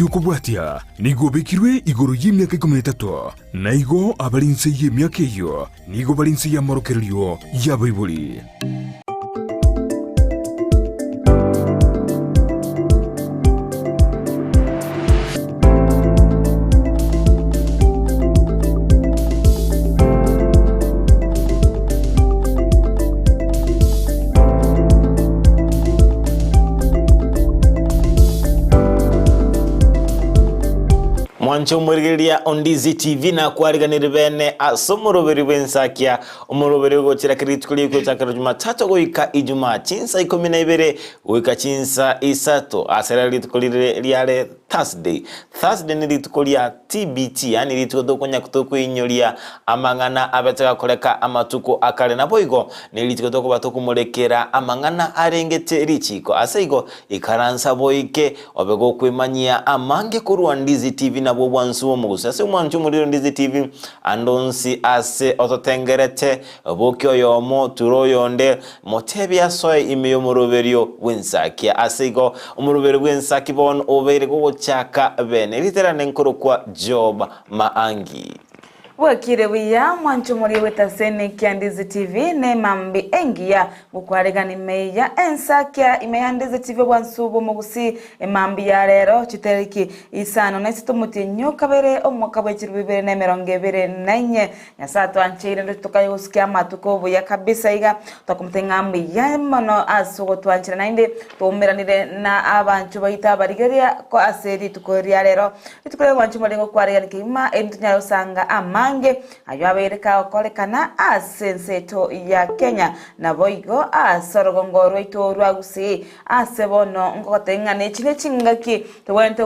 Okobwatia nigo obekirwe igoro y'emiaka ikomi na etato, na igo abare inse y'emiaka eyio nigo bare inse y'amorokererio y'abaibori. Mwanche omorigereria o Ndizi TV nakwariganire bene ase omoroberi bw'ensakia omoroberi ogochera kera rituko rigochakera Jumatatu goika Ijumaa chinsa ikomi na ibere goika chinsa isato ase rero rituko rire riare Thursday. Thursday ne rituko ria TBT yaani rituko tokonya tokoinyoria amang'ana abete gakoreka amatuko akare naboigo ne rituko tokoba tokomorekera amang'ana arengete richiko ase igo ikaransa boike obe gokwemanyia amange korwa Ndizi TV nabwo obwansu bw'omogusi ase omwancho omoriro Ndizi TV ande onsi ase ototengerete Bokia oyomo, tura oyonde, motebie asoe ime y'omoroberio bw'ensakia. Ase igo, omoroberio bw'ensaki bono obeire gogochaka bene. Riterane nkorokwa Job Maangi. Bwakire buya mwanche omorie bw'etaseni kia Ndizi TV ne mambi engiya gokwaregana ime ya ensakia ime ya Ndizi TV obwansu bw'omogusii emambi ya rero chitariki isano na isato omotienyi okabere omwaka bwe chilifu ibere na emerongo ebere na inye Nyasae atwancheire intwe tokaye gosukia amatuko obuya kabisa iga, tokomotebia ng'a mbuya mono ase ogotwanchera naende twaumeranire na abanchwa baito abarigereria ko ase rituko ria rero. Rituko ria obwanchwa morenge okwaregania kegima erinde tonyare gosanga amange ayio abeire kagokorekana ase ense yaito ya Kenya naboigo ase orogongo rwaito rwa Gusii. Ase bono ngogotebia ng'a nechi nechingaki togwenerete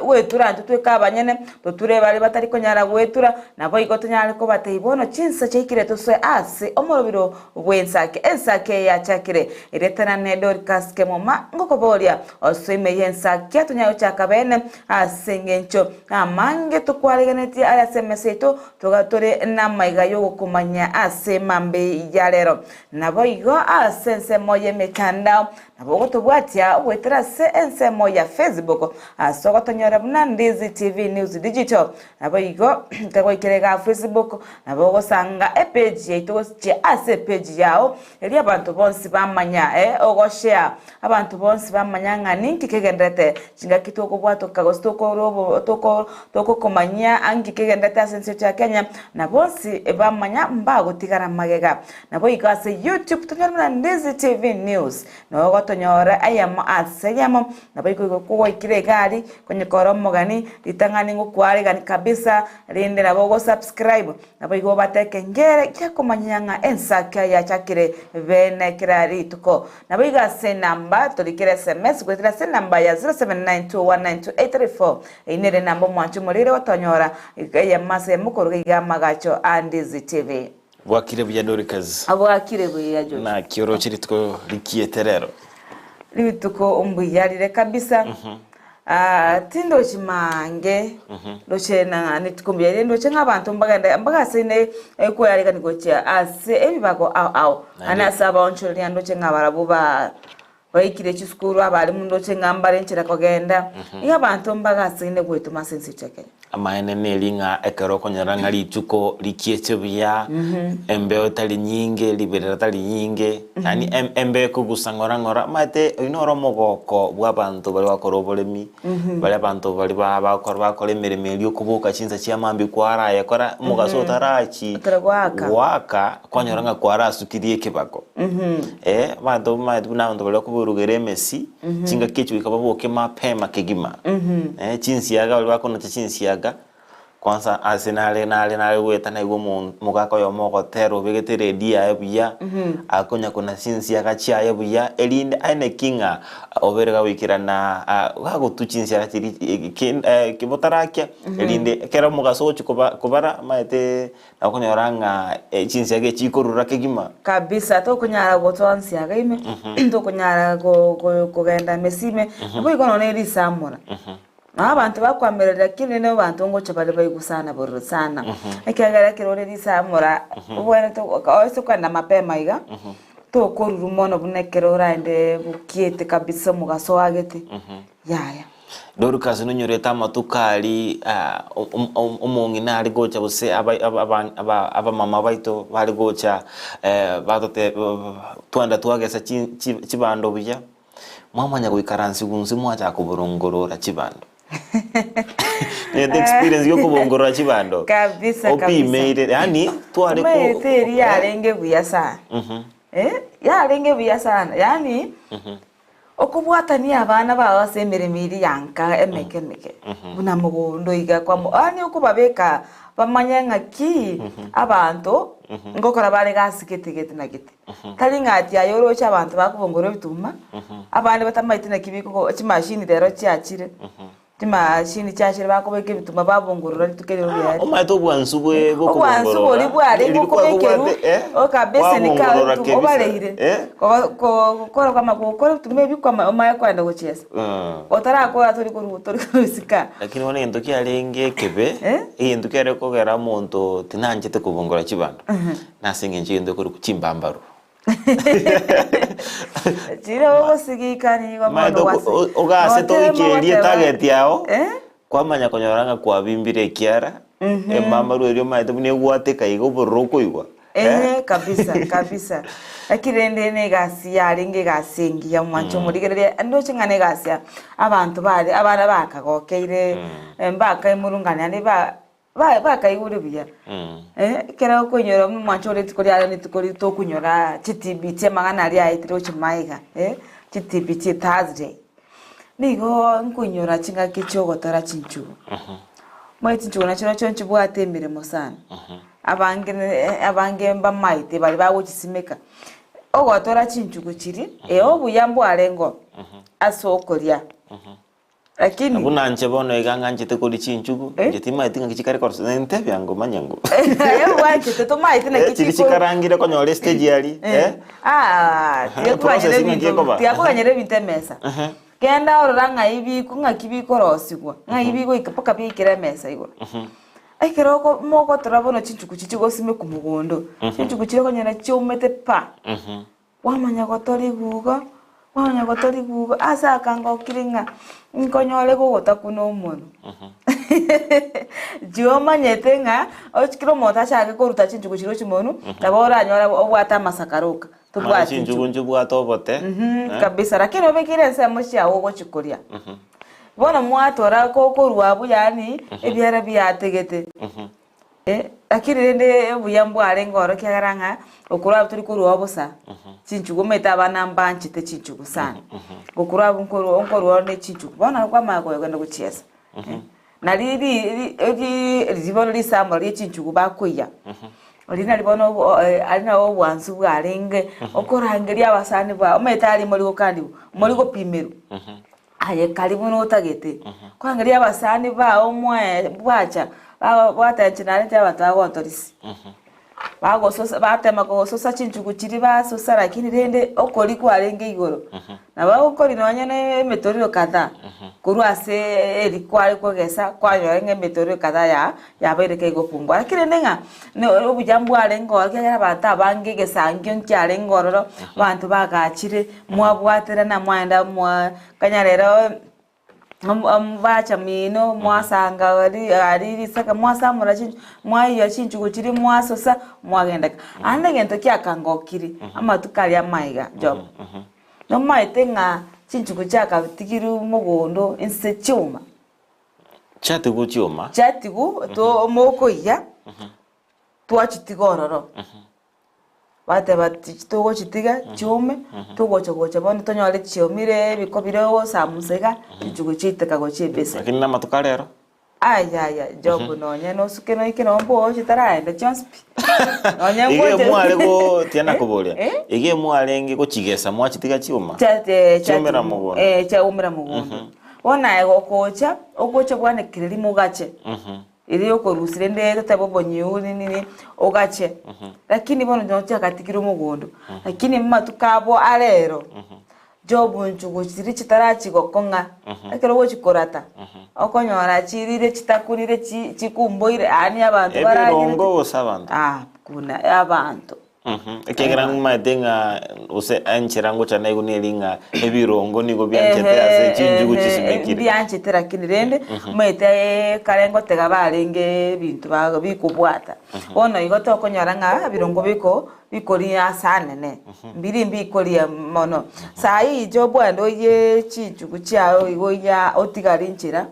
gwetura intwe tweka abanyene, toture baria batari konyara gwetura, naboigo tonyare kobatebia bono chinsa chiaikire tosoe ase omorobiro bw'ensake. Ensake eye yachakire eretanane Dorcas Kemuma ngokoboria osoe ime y'ensakia tonyare gochaka bene ase engencho amange tokwaregenetie are ase emesa yaito toga tore namaiga yogokomanya ase mambi ya rero. Naboigo ase ensemo y'emetandao nabo ogotobwatia goetera ase ensemo ya Facebook ase ogotonyora buna Ndizi TV News Digital. Naboigo kegoikera igaa Facebook nabo ogosanga epage yaito gochia ase epage yao erio abanto bonsi bamanya eh ogoshare abanto bonsi bamanya ng'a ninki kegenderete chingaki tokobwatoka gose tokoro toko tokokomanyia nki kegenderete ase ense yaito ya Kenya na bonsi bamanya mbagotigara magega. Naboigo ase YouTube tonyore buna Ndizi TV News, nabo ogotonyora eyemo ase eyemo, naboigo igo kogoikire egari konye kore omogeni ritang'ani ngokwaregani kabisa rinde nabo ogo subscribe, naboigo obate ekengere giakomanyia ng'a ensake yachakire bene kera rituko. Naboigo ase enamba torikere sms goetera ase enamba ya 0792192834 eyio nere enamba omwanche omorere gotonyora eyemo ase eyemo koruga iga amagacho a Ndizi TV. Bwakire buya Dorcas. Bwakire buya Joshua. Naki oroche rituko rikiete rero? Rituko mbuya rire kabisa. Ah, tindochi mange ndoche na rituko mbuya rire ndoche ng'a abanto mbagende mbagasaine ekoyarekani gochia ase ebibago ao ao. Naende ase abaonchoreria ndoche ng'a barabwo ba baikire chisukuru abarimu ndoche ng'a mbare enchera kogenda. Iga abanto mbagasaine goetoma ase ense yaito ya Kenya. Amaene neri ng'a ekero okonyora ng'a rituko rikiete buya, embeo etari nyinge, riberera tari nyinge, yaani em- embeo ekogusa ng'ora ng'ora, omanyete oyio noro omogoko bwa abanto baria bagokora oboremi, baria abanto baria ba bagokora bakora emeremo eria okoboka chinsa chia mambia kwarayekora, omogaso otarachi Otara goaka. goaka, kwanyora ng'a kwarasukirie ekebago. Abanto omanyete buna abanto baria bakoburugera emesi, Chingaki echi goika baboke mapema kegima. Chinsiaga baria bakonacha chinsiaga, kwanza ase nare nare nare goeta naigwa omo omogaka oyomo ogotera obegete eredio yaye buya, akonya konacha chinsiaga chiaye buya, erinde aeneki ng'a obere gagoikerana gagotwa chinsiaga chiria ki botarakia, erinde ekero omogaso ogochia koba kobara omanyete Okonyora ng'a chinsiaga echi chikorura kegima. Kabisa tokonyara gotoa nsiaga ime, tokonyara kogenda emesi ime, naboigo nonya ne risamora. Nabo abanto bakoamerera lakini rende abanto ngocha bare baigwe sana bororo sana. Ekiagera ekero ore risamora, obwenerete ase okogenda mapema iga, tokorurwa mono buna ekero oraende bokiete kabisa omogaso oagete, yaya. Dorcas nonyorete amatuko aria omong'ina are gocha gose abamama baito bare gocha batote twagenda twagesa chibando buya, mwamanya goikaransigwa inse mwachaka koborongorora chibando. Nonyete experience ya okobongorora chibando? Kabisa, kabisa. Opimeire yaani tware ko Omanyete eria yarenge buya sana. Yarenge buya sana yaani. Okobwatania abana bao ase emeremo eria ya nka emeke emeke, buna mogondo iga kwamo yaani okobabeka bamanye ng'aki abanto ngokora bare gasi gete gete na gete. Tari ng'a ati aye oroche abanto bakobongora ebituma, abande batamaeti naki bikogo chimashini rero chiachire. Chimashini chiachire bakobeka ebituma babongorora rituko erio riaye. Omanyete obwansu bwe Obwansu bw'okobongorora boria bwarenge riria okobekerwa kwabwate eh, okabeseni ka kwabongorora ebituma kebisa obareire eh. Kogo- ko- gokora kwama gokora ebituma ebi kwama omanye kogenda gochiesa. Otarakora tori koru tori korusika. Lakini bono egento kiarenge ekebe, Eh? egento kiare kogera omonto tinanchete kobongora chibando, nase eng'encho egento ekorokwa chimbambaru. Chire ogosigika nigo Omanyete bono oko- gwase- o- ogasete notema oikerie goteba- target yao, Eh? kwamanya konyora ng'a kwabimbire ekiara, emambanu eria omanyete buna egwateka iga obororo okoigwa. Eeh kabisa kabisa lakini rende na egasi yarenge egasi engiya mwanche omorigereria ndoche ng'a na egasi ya abanto bare abana bakagokeire mbakaimurungana yaani ba Ba- bakaigure buya. Eh, ekero okoinyora omwancho ore rituko riare rituko ri tokonyora chitibiti amang'ana aria aetire gochia magega, eh, chitibiti Thursday. Nigo nkoinyora chingaki chia ogotora chinchugu. Omanyete chinchugu nachio nachio nchibwate emeremo sana. Abange ne abange mbamaete baria bagochisimeka. Ogotora chinchugu chiria, eh obuya mbwarenge oo, ase okoria. Lakini Buna inche bono iga ng'anchete koria chinchugu, Eh? inche timaeti ng'aki chikare korosia, nentebia ngo manye ngo. Aye bwanchete tomaete naki Eh, chiri chiko- chikarangire konyora estage aria, eh? Ah, Aha, tiga process koganyera ng'aki ebinto ekoba. tiga koganyera ebinto emesa. Aha. Genda orora ng'ai biko ng'aki bikorosigwa, ng'ai bigoika mpaka biikere emesa igoro. Ekero oko mogotora bono chinchugu chichi gosimekwa mogondo, chinchugu chiria okonyora chiomete pa. Kwamanya gotoria rigugo, kwamanya gotoria rigugo, ase akangokire ng'a nkonyore gogotakuna omonwe. Chiomanyete ng'a ochi kera omonto achake koruta chinchugu chiria chimonu, nabo oranyore obwate amasakara oka, Mara tobwati chinchugu nchugu. nchibwate obote, Mhm, kabisa lakini obekire ensemo chiago ogochikoria. Bono mwatora kokorwa abwo yaani ebiara biategete. Lakini rende obuya mbwarenge oro ekiagera ng'a okorwa abwo tori korwa bosa, chinchugu omanyete abana mbanchete chinchugu sana, okorwa abwo nkorwa nkorwa ore ne chinchugu, bono nabo kwamanya kogenda gochiesa. Nari ri ri ri riria bono risamora ria chinchugu bakoiyia, riria nari bono obo aria nabo obwansu bwarenge, okorangeria abasani bao, omanyete aria mori gokanigwa, mori gopimerwa. Aye karibu notagete korangeria abasani bao mwae bwacha babwate inche narente abanto bagontorisia. Bagososa batema kogososa chinchugu chiria basosa lakini rende okoria kwarenge igoro. Nabo okoria nonye na emetoriro kadhaa korwa ase eri kware kogesa kwanyora ng'a emetoriro kadhaa ya yabeire kegopungwa. Lakini rende ng'a na obuya mbwarenge ororo ekiagera abanto abange egesangio nkiarenge ororo, abanto bagachire. Mwabwaterana mwaenda mwa kanya rero bacha mino mwasanga aria aria risaka mwasamora chinchu mwaiya chinchugu chiria mwasosa mwagenda ka. Naende egento kiakangokire amatuko aria amaiga Job, nomaete ng'a chinchugu chiakatigirwe mogondo inse chioma. Chiatigwa chioma. Chiatigwa to mokoiya twachitiga ororo. Bateba titogochitiga chiume, togocha gocha bono tonyore chiomire ebiko biria ogosamusa iga, chinchugu chiaiteka gochia ebese. Lakini namatuko arero. Ayaya Job nonye nosuke noike nonye mbogo chitaraenda chionsi pi. Nonye Iga ngocha emware go tiana koboria. Eh? Iga emwarenge gochigesa mwachitiga chioma. Chia- eh, Chiomera chia- mogondo. eh, chiaumera mogondo. Bono aye gokocha, ogocha bwanekire rimo ogache. Erio okorusia rende totebe obonyiu nini ogache, lakini bono nonye chiagatigire omogondo, lakini amatuko abo arero, Job nchugu chiria chitarachi gokong'a, ekero ogochikorata, okonyora chirire chitakunire chi chikumboire yaani abanto Ebirongo baragerete gose abanto? Ah, kuna abanto. Ekiagera ng'maete ng'a gose enchera ngocha naigwe neri ng'a ebirongo nigo bianchete ase chinchugu chisimekire. Mbianchete lakini rende omanyete kare ngotega barenge ebinto ba bikobwata. Bono igo tokonyora ng'a ebirongo biko bikoria ase anene, mbiri mbikoria mono. Saa hii inche obwende oiyee chinchugu chiago igo oiya otigare nchera.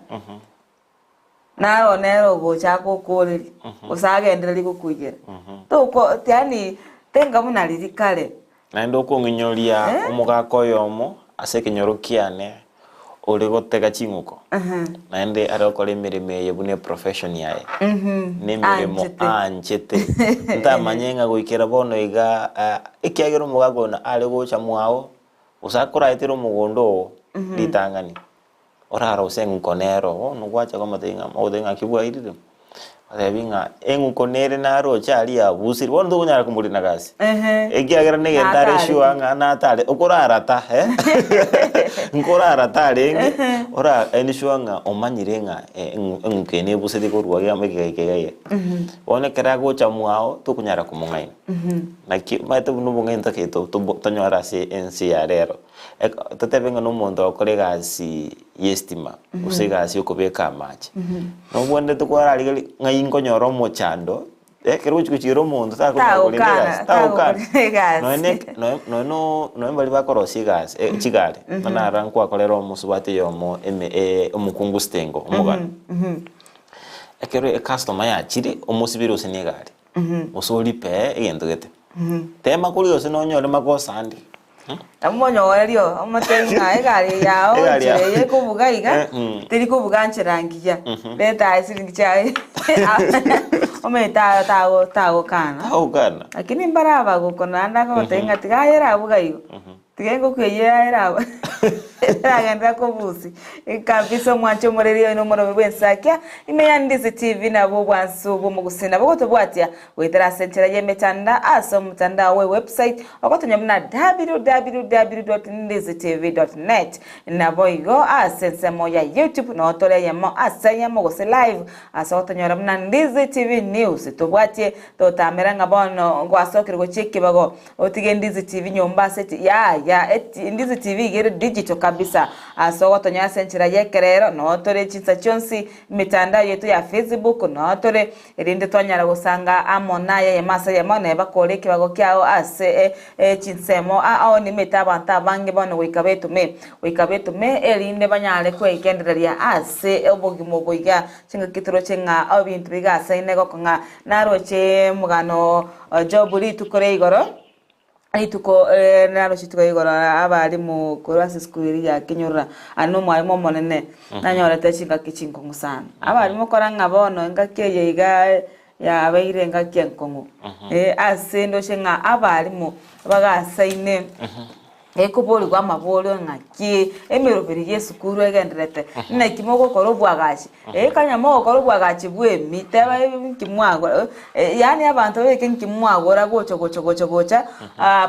Naro nere ogocha agokoreria, gose agendererie gokoigera. Toko yaani tenga buna riria kare. Naende okong'inyoria Eh? omogaka oyomo ase ekenyoro kiane ore gotega ching'uko, naende are gokora emeremo eye buna eprofession yaye, na emeremo Aanchete. aanchete. Ntamanye ng'a goikera bono iga ah, ekiagera omogaka oyo are gocha mwao, gose akoraetere omogondo oo ritang'ani. Orarose eng'uko nero, bono gwacha komotebia ng'a omotebie ng'aki bwairire, otebi ng'a eng'uko nere naroche aria yabusire, bono tokonyara komorina gasi. Ehe. Ekiagera na egento are Natare. sure ng'a natare, okorarata eh, nkorarata arenge, ora ensure ng'a omanyire ng'a eng'u eng'uko eye nebusete korwa iga ime iga iga iga. Bono ekero agocha mwao, tokonyara komong'aina. Naki omanyete buna obong'aini totagete tobo tonyore ase ense ya rero. Totebe ng'a nomonto ogokora egasi y'estima, gose egasi y'okobeka amache, nobwenerete kwararigereria ng'ai nkonyora omochando, ekero ogochi gochiera omonto takonyara korenda egasi, Tagokana, tagokana. tagokora egasi. Nonye ne nonye nonye no nonye baria bakorosia egasi chigari, buna nara nkwakorera omosubati oyomo eme omokungu sitengo, omogano. Ekero ecustomer yachire, omosibire gose na egari, gose oripe egento gete, tema koria gose nonyore makosa ande. Omonyorerio, omotebi ng'a egari eye yao Egari enchera yao. eye ekobuga iga, Eh, mm. teri kobuga nchera ngiya, reta aye siringi chiaye omanyete aye tago tagokana. Tagokana. Lakini mbare abagoko naende akogotebia ng'a tiga aye erabuga igo, tiga engoko eywo yaye eraba eragenderera kobusia. Kabisa omwanche omoreri oyo nomorobe bw'ensakia, ime ya Ndizi TV nabwo obwansu bw'omogusii nabo gotobwatia Goetera ase enchera y'emetanda ase omotandao we website ogotonya buna www.ndizitv.net Naboigo ase ensemo ya YouTube noo tore eyemo ase eyemo gose live ase ogotonyora buna Ndizi TV News Tobwatie totamera ng'a bono gwasokire gochia ekebago otige Ndizi TV nyomba ase eti yaya eti Ndizi TV iga ere digital kabisa ase ogotonyora ase enchera y'ekerero noo tore chinsa chionsi emetandao yaito ya Facebook noo tore Erinde twanyara gosanga amo naye eyemo ase eyemo, na bakore ekebago kiao ase chinsemo ao nimete abanto abange bono goika betome, goika betome, erinde banyare kwegendereria ase obogima obo iga. Chingaki toroche ng'a ebinto biga asaine gokong'a. Naroche omogano o Jobu rituko ria igoro. Rituko naroche rituko igoro abalimu korwa ase esukuru eria ya Kenyorora, aye nomwalimu omonene, nanyorete chingaki chinkong'u sana. Abalimu kora ng'a bono engaki eye iga yabeire engaki enkong'u, ase ndoche ng'a abalimu bagasaine ekoborigwa amaborio ng'aki emeroberi ya esukuru egendererete, naki mogokora obwagachi. Ekanya mogokora obwagachi bw'emi, teba nki mwagora, yaani abanto babeke nki mwagora gocha gocha gocha gocha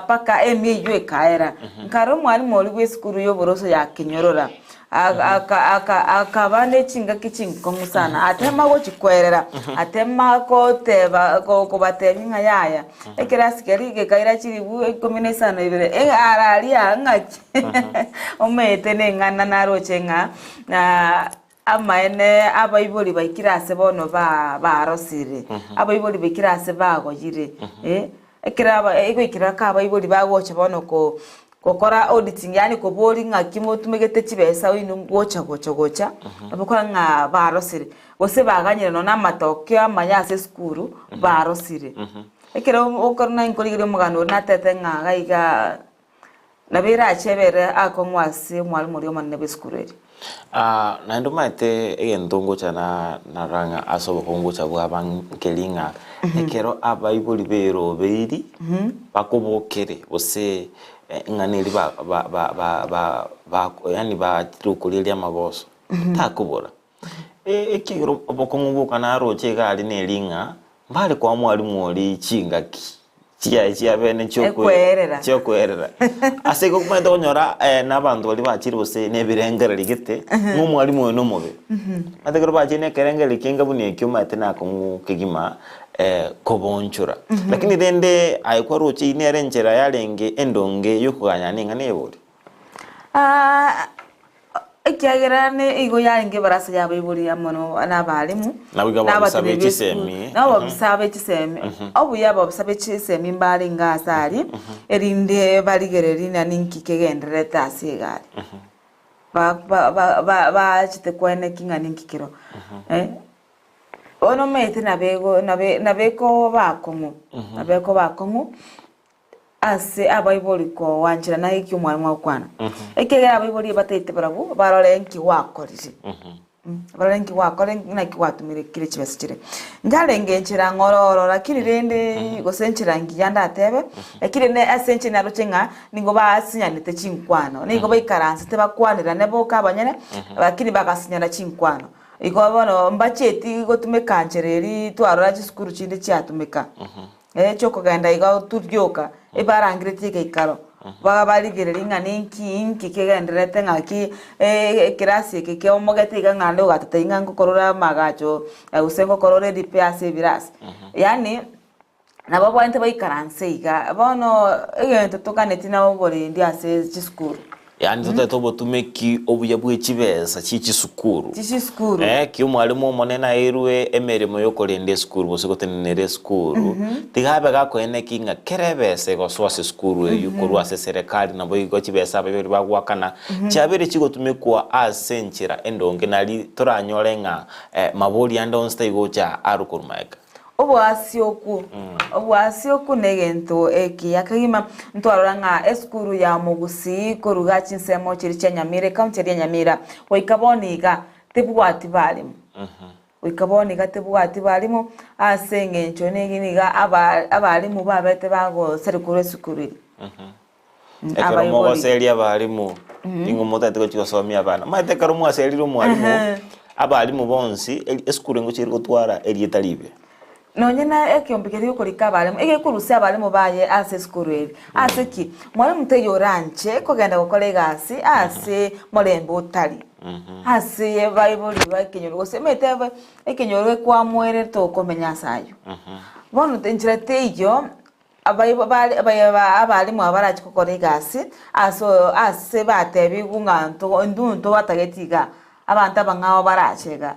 mpaka emi eywo ekaera. Nkare omwalimu oria bw'esukuru y'oboroso ya Kenyorora, aka aka akaba ne chingaki chinkong'u sana, atema gochikwerera, atema koteba kobatebia ng'a yaya, ekerasi keria gekaira chiribu ikomi na isano na ibere, ara aria ng'aki omanyete neng'ana naroche ng'a. Amaene, abaibori baikire ase bono barosire, abaibori baikire ase bagoyire, eh, ekero aba egoikera aka abaibori bagocha bono ko gokora auditing yaani koboria ng'aki motumegete chibesa oino gocha gocha gocha, nabo okora ng'a barosire, gose baganyire nonye na amatokeo amaya ase esukuru, barosire. Ekero okoro naye nkorigereria omogano oria natete ng'a iga igaa. Nabo erache ebere akong'u ase omwalimu oria omonene bw'esukuru eria. Ah, naende omanyete egento ngocha na narora ng'a ase obokongu ngocha bwaba nkeri ng'a ekero abaibori berobeiri bakobokere gose eng'ana eria ba ba ba ba ba ba yaani bachire okorigereria amagoso, takobora. Ekiagera obokong'u boka naroche iga aria neri ng'a mbare koa mwalimu oria chingaki chiaye chia bene Ekweerera. chiokweerera. Ase igo omanyete okonyora na abanto baria bachire gose na ebirengererio gete, ng'a omwalimu oyo nomobe. Omanyete ekero bachire na ekerengererio kienga buna ekio omanyete nakong'u kegima. Koboonchora. Lakini rende aye kwaroche eyio nere enchera yarenge endonge y'okoganyana eng'ana eye bori? Ekiagera ne igo yarenge ebarasa y'abaibori amo na abalimu, Nabo igo na ababisa abateneneri be b'esukuru, chisemi, na ababisa be chisemi. Obuya ababisa be chisemi mbarenge ase aria, erinde barigererie ng'a ninki kegendererete ase egari. Ba- ba- ba- ba- baachete koeneki ng'a ninki kero. Bono omanyete nabego nabe nabekoba akong'u, nabekoba akong'u ase abaibori koancherana eki omwalimu agokwana. Ekiagera abaibori ebataete barabwo barore nki gwakorire, barore nki gwakorire naki gwatumire kire chibesa chiria. Nkarenge enchera ng'ororo lakini rende gose enchera ngiya ndatebe, lakini rende ase enchera naroche ng'a nigo basinyanete chinkwano, nigo baikaransete bakwanerane boka abanyene, lakini bagasinyana chinkwano. Igo bono mbachieti gotumeka nchera eria twarora chisukuru chinde chiatumeka, chiokogenda igo turioka, ebarangeretie egeikaro, babarigereria ng'a ninki inki kegendererete ng'aki ekerasi eke kiaomogete iga ng'a ande ogatotebia ng'a ngokorora amagacho gose ngokorora eripe ase ebirasi. Yaani nabo babwenerete baikaranse iga, bono egento toganeti na oborendi ase chisukuru. Yaani totagete obotumeki obuya bwe chibesa chie chisukuru. Chisukuru. Eh, ki omwalimu omonene aeirwe emeremo yokorenda esukuru gose gotenenera esukuru, tiga abe gakoeneki ng'a kera ebesa egosoa ase esukuru eyio korwa ase eserekari naboigo chibesa abaibori bagoakana, chiabeire chigotumekwa ase enchera endonge nari toranyore ng'a mabori ande onsi taigocha arwe korwa magega. Oboasioku. Oboasioku negento ekiya kegima. Ntwarora ng'a esukuru ya Mogusii koruga chinsemo chiria chia Nyamira, ecounty eria ya Nyamira, goika bono iga tebwati barimu. Goika bono iga tebwati barimu ase eng'encho nigo niga aba abarimu babete bagoseria korwa esukuru eria. Ekero Abaibori. mogoseria abalimu, nigo motagete gochia gosomia abana. Omanyete ekero mwaserire omwalimu, abalimu bonsi, eri esukuru engochia ere gotwara erieta ribe. Nonye na ekeombe keria gekorika abalimu, egekorusia abalimu baye ase esukuru eri. Ase ki? Mwalimu taiyo oranche kogenda gokora egasi ase morembe otari, ase abaibori ba ekenyoro gose omanyete ebe ekenyoro gekwamoerete okomenya ase aywo. Bono enchera teiyo. Abaibo bare abalimu aba barache gokora egasi ase ase batebigwe ng'a nto intwe ntobatageti igaa, abanto abang'ao barache igaa.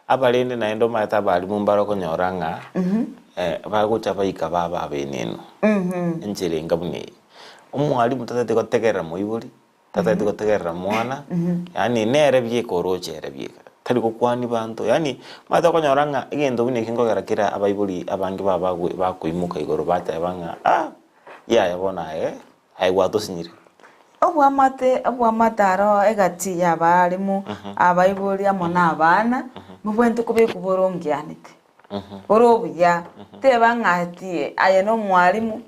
Abarende naende omanyete abalimu mbare okonyora ng'a bagocha baika baba abenenu enchera enga buna eye. Omwalimu tatagete gotegerera moibori, Tatageti gotegerera mwana, yaani nere bieka oroche ere bieka, tari gokwania banto, yaani omanyete okonyora ng'a egento buna eki nkogera kera abaibori abange baba bakoimoka igoro bateba ng'a ah, yaya bono aye, aye gwatosinyire. Obwamate obwamate aro egati ya abalimu, abaibori amo na abana, mbobwenerete kobekwa borongeanete, bore obuya, teba ng'a ati aye na omwalimu.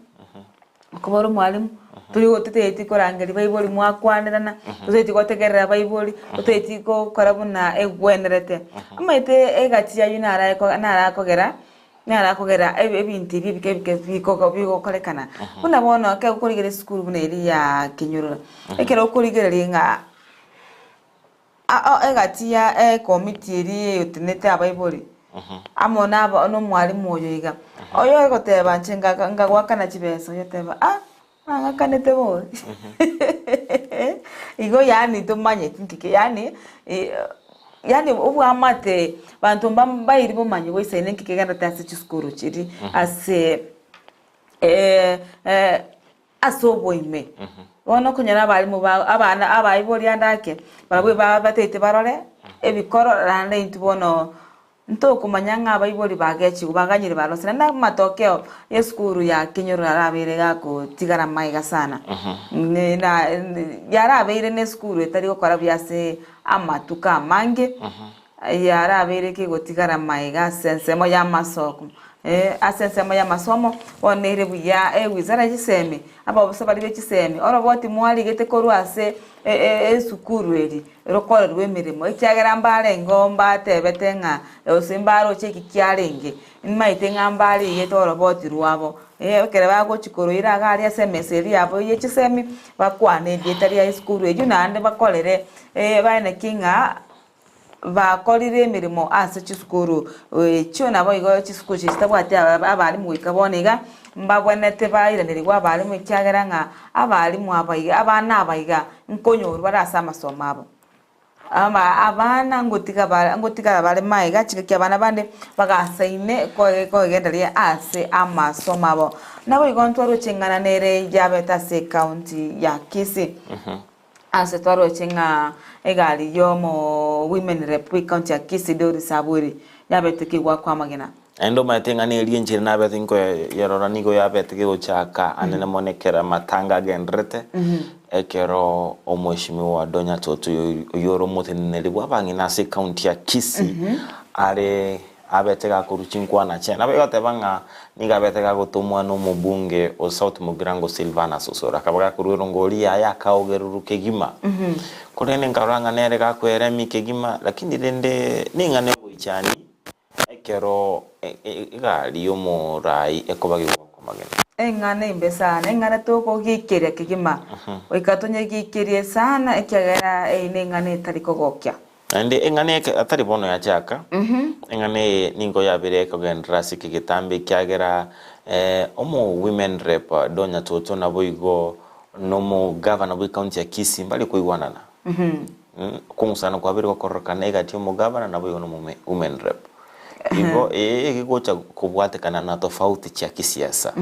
Okobora omwalimu, tori totaeti korangeria baibori mwakwanerana, totaeti gotegerera abaibori, totaeti gokora buna egwenerete. Omanyete egati aywo narae narakogera, narakogera ebinto ebi ebike ebike bikogo bigokorekana. Buna bono ekero okorigereria esukuru buna eria ya Kenyororo, ekero okorigereria ng'a Egati ya ekomiti eria eyotenenete abaibori amo naba nomwalimu oyo iga, oyo ogoteba inche ngagoakana chibesa, oyo oteba ah nang'akanete bori igo yaani tomanyeti nki ki yaani yaani obwamate banto mbairi bomanyi boisaine nki kegenderete ase chisukuru chiria ase Ase oboime. Bono okonyora abalimu ba abana abaibori ande ake, barabwo ebabatete barore ebikoro naende intwe bono ntokomanya ng'a abaibori bagechigwe baganyire barose. Naende amatokeo ya esukuru ya Kenyoro yarabeire gakotigara magega sana. Ne na yarabeire na esukuru etari gokora buya ase amatuko amange. Yarabeire kegotigara magega ase ensemo y'amasoko, ee, ase ensemo y'amasomo, bono ere buya ewizara ye chisemi, abaofisa baria be chisemi, oroboti mwarigete korwa ase esukuru eri rokorerwe emeremo, ekiagera mbarengeo mbatebete ng'a gose mbaroche eki kiarenge, nimaete ng'a mbarigete oroboti rwabo, ekero bagochia koroira iga aria ase emesa eria yabo ye chisemi, bakwane erieta ria esukuru eyio naende bakorere baeneki ng'a. bakorire emeremo ase chisukuru echio naboigo chisukuru chiria chitabwati abalimu goika bono iga mbabwenerete bairanerigwe abalimu ekiagera ng'a abalimu aba iga abana aba iga nkonyorwa bare ase amasomo abo. Aba abana ngotiga bare ngotigara bare magega chingaki abana bande bagasaine koe koegendereria ase amasomo abo. Naboigo ntwaroche eng'ana nere yabete ase ecounty ya Kisii. Ase twaroche ng'a egari y'omo women rep bw'ecounty ya Kisii Doris Abweri yabete kegwakwa amagena. Naende omanyete ng'a neria enchera nabete nkoyerora nigo yabete gegochaka anene mono ekero amatanga agendererete, ekero omweshimiwa Donya Toto oyio ore omoteneneri bw'abang'ina ase ecounty ya Kisii are abete gakorwa chinkwana chiaye. Nabo egoteba ng'a nigo abete gagotomwa na omobunge o South Mugirango Silvanus Osoro akaba gakorwa erongori yaye akaogererwa kegima. Korende nkarora ng'a nere gakweremia kegima lakini rende ning'ana egoichania Ekero egari y'omoraai ekobagigwa kw'amagena. Eng'ana embe sana, eng'ana tokogiikeria kegima, goika tonyegiikerie sana, ekiagera eye neng'ana etari kogokia. Naende eng'ana eke atari bono yachaka, eng'ana eye nigo yabeire ekogenderera ase ekegetambe ekiagera omo women rep Donya Toto naboigo nomogavana bw'ecounty ya Kisii mbare koigwanana. Okong'usana kwabeire gokororokana egati y'omogavana naboigo na women rep. Igo eye egegocha kobwatekana na tofauti chia kisiasa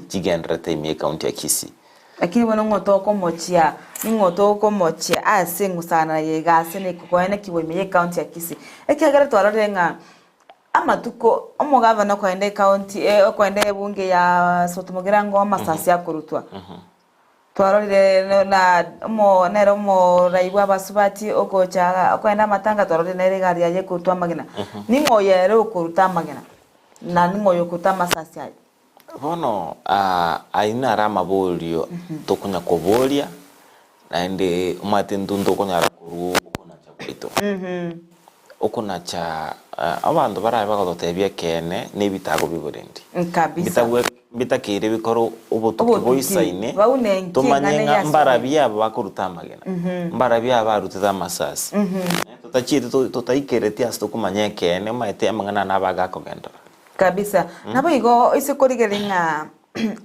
chigendererete ime y'ecounty ya Kisii. Lakini bono ng'o tokomochia, ning'o tokomochia ase eng'usana ya iga ase koenekigwa ime y'ecounty ya Kisii? Ekiagera twarorire ng'a amatuko omogavana okoenda ecounty okoenda ebunge ya South Mugirango amasasi akorutwa. Twarorire na omo nere omorai bw'abasubati ogocha okoenda amatanga twarorire nere egari yaye ekorutwa amagena. Ning'o oyo ere okoruta amagena? Na ning'o oyo okoruta amasasi aya? Bono ayio naro amaborio tokonya koboria, naende omanyete intwe ntokonyara korwa okonacha gwaito. Okonacha abanto barabe bagototebia ekeene na ebitago bi'oborendi. Kabisa. Mbitakeire bikore obotuki Obotuki, boisaine, baune nki tomanye eng'ana ng'a eyasomire. mbarabi aba bakoruta amagena, mbarabi aba barutete amasasi. Totachieti totaikereti ase tokomanya ekeene, omanyete amang'ana aya nabo agakogenderera. Kabisa. Nabo igo ase korigereria ng'a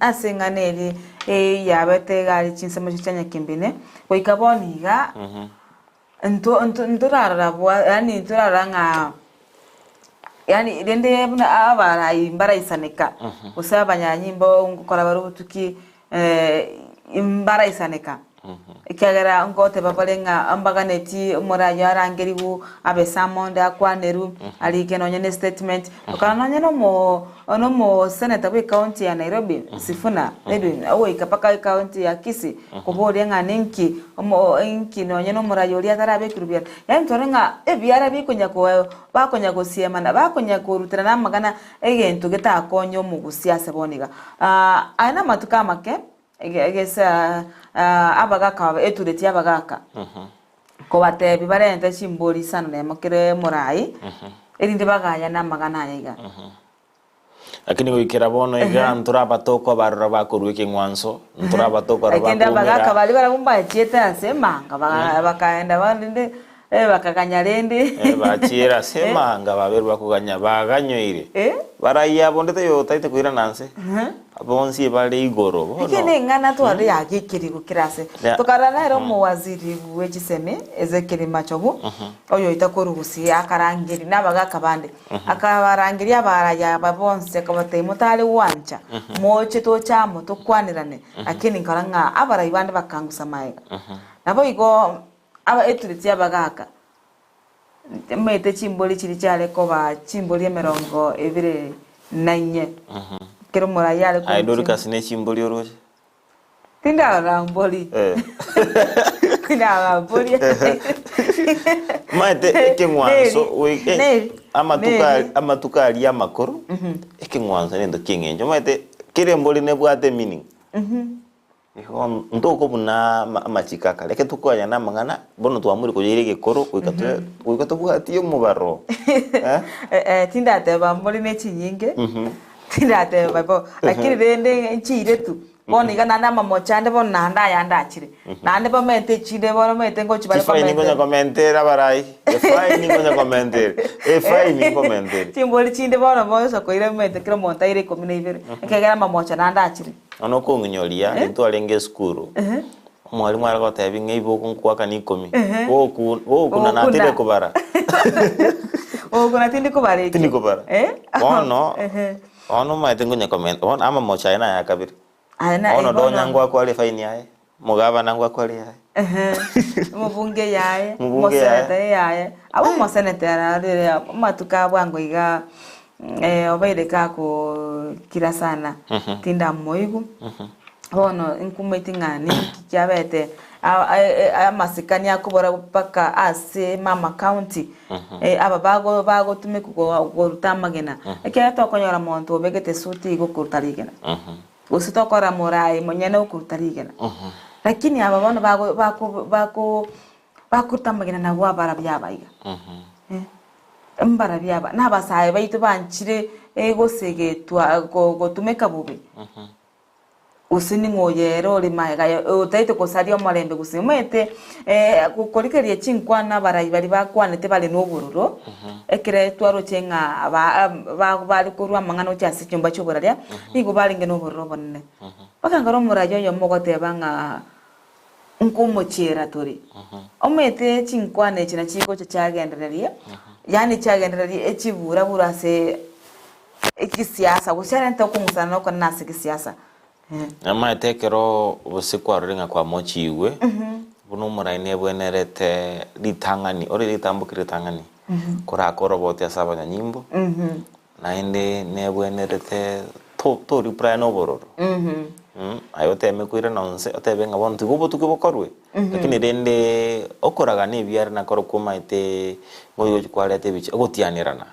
ase eng'ana eria eyabete iga aria chinsemo chia Nyakimbine, goika bono iga, nto nto ntorarora bwa yaani ntorarora ng'a yaani rende buna abarai mbaraisaneka, gose abanyanyimbo ngokora bare obotuki mbaraisaneka. Ekiagera ngoteba bare ng'a mbaganeti omoraia arangerigwe abe summoned akwanerwe, arike nonye ne statement, okana nonye na omo nomo senator bwe county ya Nairobi Sifuna Edwin ogoika mpaka ecounty ya Kisii koboria ng'a ninki omo inki nonye na omoraia oria atarabekirwe biara. Yaani tore ng'a ebiara bikonya ko bakonya gosiemana bakonya korutana na amang'ana egento getakonye omogusia ase bono iga. Aya namatuko amake. Egesa abagaka aba etureti y'abagaka, kobatebia barente chimbori isano nemo kera omoraai, erinde bagayane amagana aya iga. Lakini goikera bono iga ntorabatokwa barora bakorua ekeng'wanso, ntorabatokwa barora Lakini abagaka bakoumera. baria barabwo mbachiete ase emanga, bakaenda rende bakaganya rende. Bachiire ase emanga baberwe bakoganya baganyoire. Baraiyo abwo onde taiyo otaete koirana nse, bonsi ebare igoro bono. Eke neng'ana twarore yagekerigwe kera ase. Tokarora nere omowaziri bwe chisemi Ezekiel Machogu, oyoita korwa Gusii akarangeria na abagaka bande, akabarangeria abaraya aba bonsi akabatebia motare gwancha, moche toche amo tokwanerane, lakini nkarora ng'a abarai bande bakangusa magega. Naboigo aba etureti y'abagaka Omanyete chimbori chiria chiare koba chimbori emerongo ebere na inye, ekero omoraia are Aye korwa Dorcas ne chimbori oroche? Tindarora mbori. Tindarora mbori. Omanyete ekeng'wanso Neri, goika neri, amatuko neri. ari amatuko aria amakoro, ekeng'wanso nento ki'eng'encho. Omanyete kera embori nebwate emeaning. Igo ntokobuna amachiko akare, ekero tokoganyana amang'ana, bono twamorire koyaira egekoro goika toe goika tobwatie omobaro eh. Eh, tindateba mbori ne chinyinge, tindateba bo, lakini rende nchiire tu. Bono iga naende amamocho ande bono naende ayande achire. Naende bamete echinde bono omanyete ngochi bare Chifaini komentera. nkonya komentera abarai, efaini nkonya komentera, efaini nkomentere. Chimbori chinde bono bosa koira omanyete kera omonto aire ikomi na ibere, ekiagera amamocho naende achire. Bono okong'inyoria, riria twarenge esukuru, omwalimu are gotebia ng'a iboku nkoakana ikomi, goku gokuna natinde kobara. Gokuna tindi kobara ekio. Tindi kobara. Bono, Ehe. bono omanyete nkonya komenta, bono amamocho aye naya kabere. Aye na Bono bono donya ngwakwa are efaini yaye, omogabana ngwakwa are yaye. Ehe, omobunge yaye, Omobunge yaye. omoseneta yaye. Abwo omoseneta ararire amatuko a bwango iga obeire gakokira sana, tindamoigwa. Bono nkumeti ng'a ninki kiabete amasikani akobora mpaka ase mama county, aba bago bagotumekwa go goruta amagena. Ekiagera tokonyora monto obegete esuti igo okoruta rigena, gose tokora moraai monyene okoruta rigena. Lakini aba bono bago bako bako bakoruta amagena nabwo abarabia aba iga. Mbarabia aba, na abasae baito banchire gosegetwa go gotumeka bobe. Gose ning'o oyo ere ore magega aye otaete gosaria omorembe gose omanyete gokorigereria chinkwana abarai baria bakwanete bare nobororo, ekere twaroche ng'a ba ba bare korwa amang'ana gochia ase chinyomba chi'oboraria, nigo barenge nobororo obonene. Mpaka nkare omorai oyomo ogoteba ng'a nkomochiera tore. Omanyete chinkwana echi nachi chigocha chiagendereria, yaani chiagendereria echibura bura ase Egesiasa, gose arente okong'usana nokonene ase egesiasa. Omanyete ekero gose kwarorire ng'a kwamochiigwe, buna omorai nebwenerete ritang'ani, ore ritamboki ritang'ani, koraka oroboti ase abanyanyimbo, naende nebwenerete to toreply nobororo, aye oteme koirana onse otebe ng'a bono tiga obotuki bokorwe. Lakini rende okoragana ebiara nakorokwo omanyete ngori gochi kwareta ebicha ogotianerana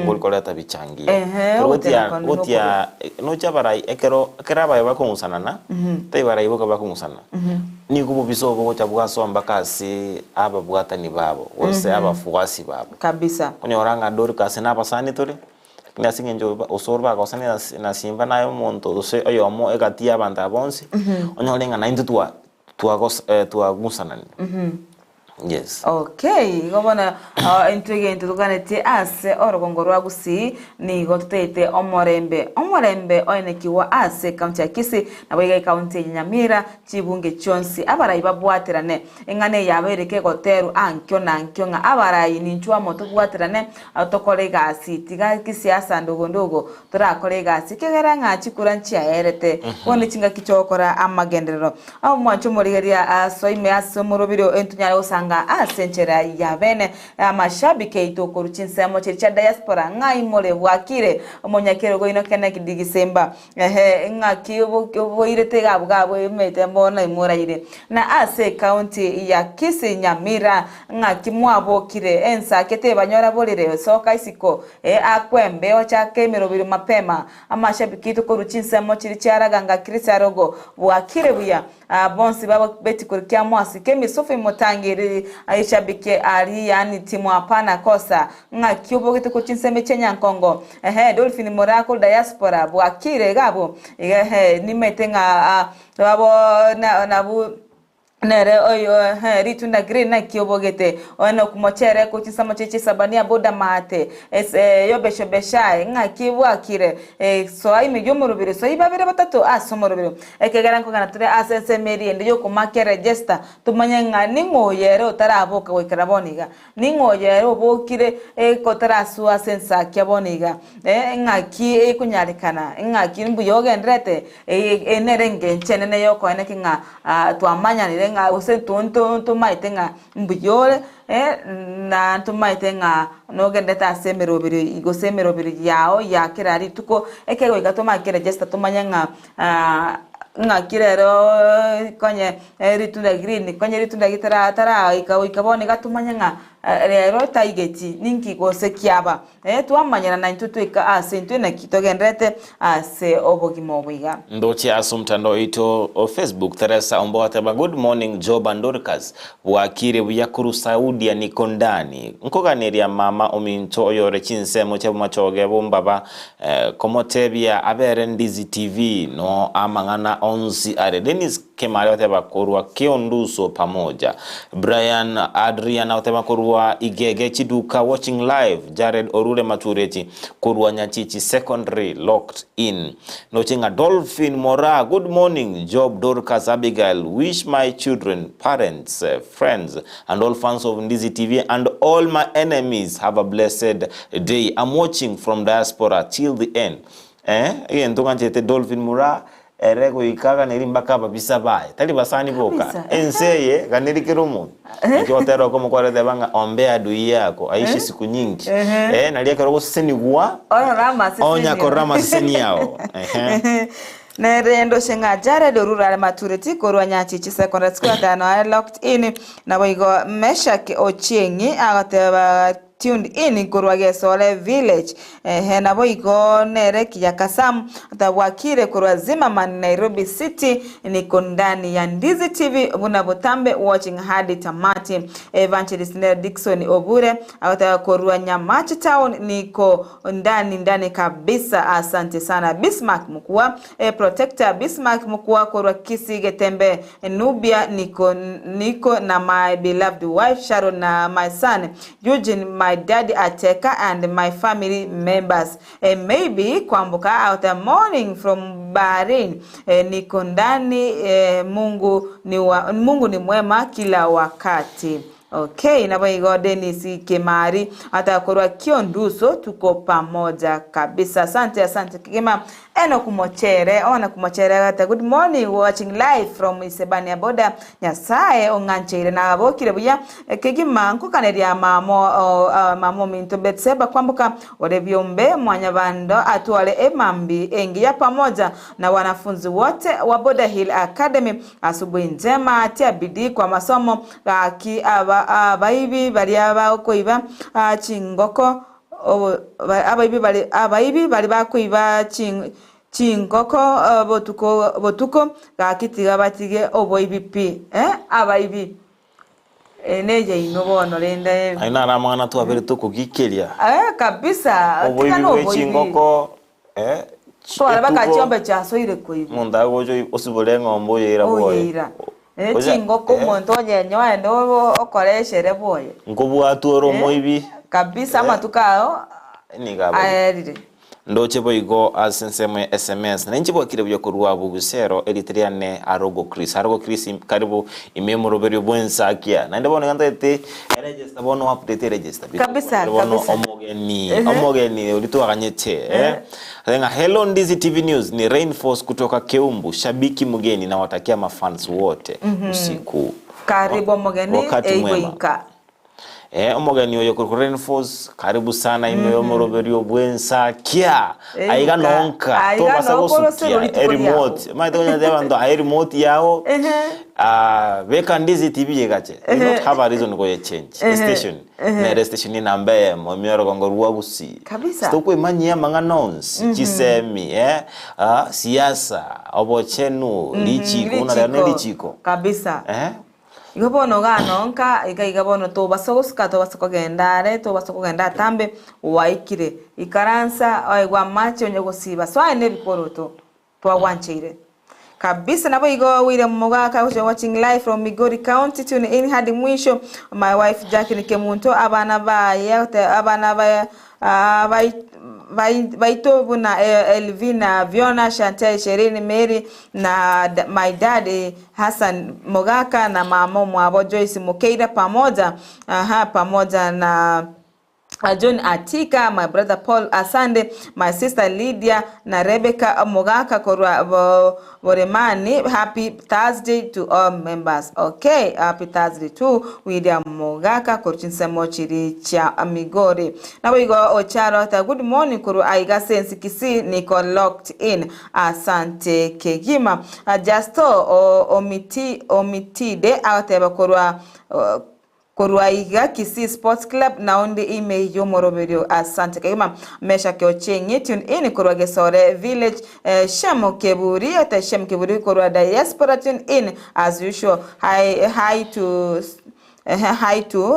ngori koreta bichangia. Ehe, Ekero gotia ogotianera kwane gotia noche abarai ekero ekero abaye bakong'usanana tari barai boka bakong'usana nigo obobisa obo bogocha bwasoa mpaka ase ababwatani babo gose abafuasi babo. Kabisa. Okonyora ng'a Dorcas na abasani tore, lakini ase eng'encho ba osoro bagosania na na Simba naye omonto gose oyomo egati ya abanto aba bonsi, onyore ng'a naintwe twa Twagos twagusananire. Yes. Okay, igo bono ah, intwe egento toganetie ase orogongo rwa Gusii nigo totaete omorembe. Omorembe oenekigwa ase ekaunti ya Kisii nabo iga ekaunti eye Nyamira chibunge chionsi abarai babwaterane. Eng'ana eye yabeire kegoterwa ankio na ankio ng'a abarai ninchwe amo tobwaterane tokore egasi tiga kisiasa ndogo ndogo Torakore egasi, ekiagera ng'a chikura nchiaerete, bono nechingaki chi'ogokora amagenderero. Omwanche omorigereria asoe ime ase omorobiri oyo ntonyare gosanga ase enchera ya bene. Amashabiki aito korwa chinsemo chiria chia diaspora, ng'ai more bwakire? Omonyakerogo oino Kenneth Gisemba, ehe, ng'aki boirete iga abwo gabwo emete bono imoraire. Na ase ecounty ya Kisii Nyamira, ng'aki mwabokire? Ensake tebanyora borere, soka isiko, Ee, akwembe, ochake emeroberi mapema. Amashabiki aito korwa chinsemo chiria chiaraganga Kirisarogo bwakire buya. Bonsi babo betikori kia mwasi kemisufu imotangeri eshabiki aria yaani timu hapana kosa ng'aki obogete korwa chinsemo chia Nyankongo. Ehe, Dolphin Moraa korwa diaspora bwakire iga abwo. Ehe, nimaete ng'a babo nabwo. Nere oyo ehe, ritunda green naki obogete, oye nokumochere ko chinsemo chie chisabania boda maate, ase yobeshobeshae, ng'aki bwakire, eh, soa ime y'omorobiri, soa ibabere batato ase omorobiri. Ekegera nkogenda tore ase ensemo eria ende y'okomaka eregister, tomanye ng'a ning'o oyo ere otaraboka goikera bono iga. Ning'o oyo ere obokire kotarasua ase ensakia bono iga? Ng'aki ekonyarekana? Ng'aki mbuya ogendererete? Eye nere engencho enene y'okoeneki ng'a twamanyanire ng'a gose ntomaete ng'a mbuya ore, na ntomaete ng'a nogendererete ase emeroberi gose emeroberi yao ya kera rituko, ekero goika tomanye register tomanye ng'a Ng'aki rero konye ritunda green, konye ritunda ritara taraika goika bono iga tomanye ng'a. Rero taigeti ninki gose kiaba. Twamanyerana intwe tweka ase intwe naki togendererete ase obogima obo iga. Ndoche ase omotandao oito o Facebook Theresa Ombogo ateba good morning Job and Dorcas bwakire buya korwa Saudia niko ndani nkoganeria mama ominto oyore chinsemo chia bomachoge bombaba komotebia abere Ndizi TV no amang'ana onsi are Dennis Kemari agoteba korwa Kionduso pamoja. Brian Adrian agoteba korwa Igege Chiduka watching live. Jared Orure Matureti korwa Nyachichi Secondary locked in. Noche ng'a Dolphin Moraa good morning Job Dorcas Abigail wish my children, parents, friends and all fans of Ndizi TV and all my enemies have a blessed day. I'm watching from diaspora till the end. Eh, egento ng'anchete Dolphin Moraa Ere goika aganeri mpaka ababisa baye, tari basani boka, Kabisa. ense eye ganeri kera omonto. Naki ogotera oko omokore teba ng'a ombea adui yako aishi siku nyingi. Eh, nario ekero ogosesenigwa, Orore amasesenio. onya korora amaseseni ao. Ehe. Nere ndoshe ng'a Jared orure are matureti korwa Nyachichi Secondary School atano are locked in, naboigo Meshack Ochieng'i agoteba Tuned in korwa Gesore village ehe naboigo nere Kiyaka Sam tabwakire korwa Zimmerman Nairobi city niko ndani ya Ndizi TV buna botambe watching hadi tamati Evangelist nere Dickson Obure agoteba korwa Nyamache town niko ndani ndani kabisa asante sana Bismarck Mukua eh, Protector Bismarck Mukua korwa Kisii Getembe Nubia niko niko na my beloved wife Sharon na my son Eugene my daddy Ateka and my family members eh, maybe Kwamboka out the morning from Bahrain eh, niko ndani eh, Mungu ni wa, Mungu ni mwema kila wakati. Okay, naboigo Dennis Kimari atakorwa Kionduso, tuko pamoja kabisa. Asante, asante Kigima. Enock Mochere, ona kumochere gate good morning watching live from Isebania boda. Nyasaye ong'ancheire na abokire buya kegima nkokaneria mamo o, uh, mamo ominto Betseba kwamboka ore biombe mwanyabando atware emambi engiya pamoja na wanafunzi wote wa Boda Hill Academy. Asubuhi njema tia bidii kwa masomo gaki aba abaibi baria bakoiba chingoko abaibi bari abaibi bari bakoiba chingoko botuko botuko gaki tiga batige oboibi pi eh abaibi neyaino bono rende Aye naro amang'ana twabere tokogikeria. Eh kabisa Oboibi tiga bwe noboibi chingoko eh, Twara baka etugo chiombe chiasoire koibwa. Omonto agocha osibore eng'ombe oyeira bwoye. Oyeira. Eh, Ocha- chingoko eh, omonto onyenye oende okore eshere bwoye. Nkobwatwa ore omoibi. Kabisa amatuko ao Nigo abaire. aerire. Ndoche boigo ase ensemo ya SMS, na inche bwakire buya korwa Bugusero, erieta riane Arogo Chris. Arogo Chris, karibu ime omoroberio bw'ensakia. Naende bono iga ntagete eregister bono update eregister. Kabisa, Bono kabisa. omogeni, omogeni oria twaganyete eh. Ng'a hello Ndizi TV News ni Rainforce kutoka Keumbu, shabiki mgeni nawatakia mafans wote usiku Karibu omogeni wakati eigwe mwema. inka. Eh, omogeni oyo korwa Rainforce, karibu sana ime y'omoroberio bw'ensakia. Aiga Eiga. nonka Aiga tobasa nonka gosukia orosero rituko riao. eremote. Omanyete konya abanto aye remote yao ah, beka Ndizi TV yegache. You not have a reason goye change station. Nere station enamba eyemo ime orogongo rwa Gusii. Kabisa. Tokwemanyia amang'ana onsi, chisemi, eh, ah, siasa, obochenu, richiko, buna rero ne richiko. Kabisa. Eh? Igo bono iga nonka, iga iga bono tobasa gosuka, tobasa kogenda are, tobasa kogenda atambe, gwaikire. Ikaransa, oegwe amache onye gosiba. Soa ne ebikoroto twagwancheire. Kabisa naboigo William Mogaka which watching live from Migori County tune in hadi mwisho my wife Jacqueline Kemunto abana baye abana ba baito buna Elvina Viona Chantel Sherin Mary na my dad Hassan Mogaka na mama mwabo Joyce Mukeira pamoja aha pamoja na John Atika, my brother Paul Asande, my sister Lydia na Rebecca Mogaka korwa Boremani. Happy Thursday to all members. Okay, happy Thursday to William Mogaka korwa chinsemo chiri cha Migori. Naboigo Ocharo ta good morning korwa aiga sense Kisii niko locked in. Asante Kegima. Justo Omitide agoteba korwa Korwa iga Kisii Sports Club naonde ime y'omoroberio. Asante kegima. Meshak Ochieng tune in korwa Gesore Village. Shem Keburi ete Shem Keburi korwa Diaspora tune in as usual. Hi, hi to Hi to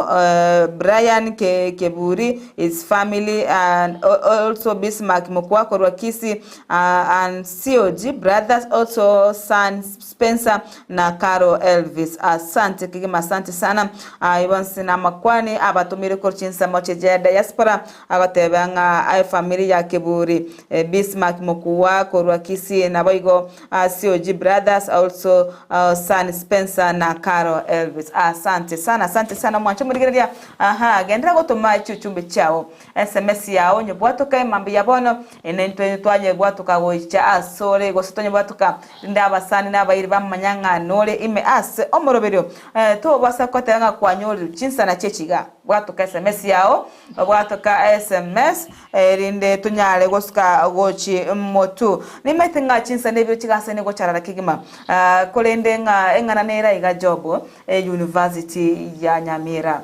Brian Keburi, his family and also Bismarck Mokwa korwa Kisii and COG brothers also son Spencer na Caro Elvis. Asante kegima asante sana. Aye bonsi na amakwani abatomire korwa chinsemo chia diaspora agoteba ng'a aye family ya Keburi Bismarck Mokua korwa Kisii naboigo COG brothers also son Spencer na Caro Elvis. Asante sana asante sana mwanche morigereria aha genderera gotoma chiuchumbe chiao Sms yao nyebwatoke mambia bono ene intwe twanyebwatoka goicha asore gose tonyebwatoka rinde abasani na abairi bamanya ng'a nore ime ase omoroberio tobasa goteba ng'a kwanyorire chinsana chiechiga bwatoka sms yao bwatoka sms erinde tonyare gosuka gochi motu nimaete ng'a chinsana ebio chigasene gocharara kegima korende ng'a eng'ana nere iga Job university ya Nyamira.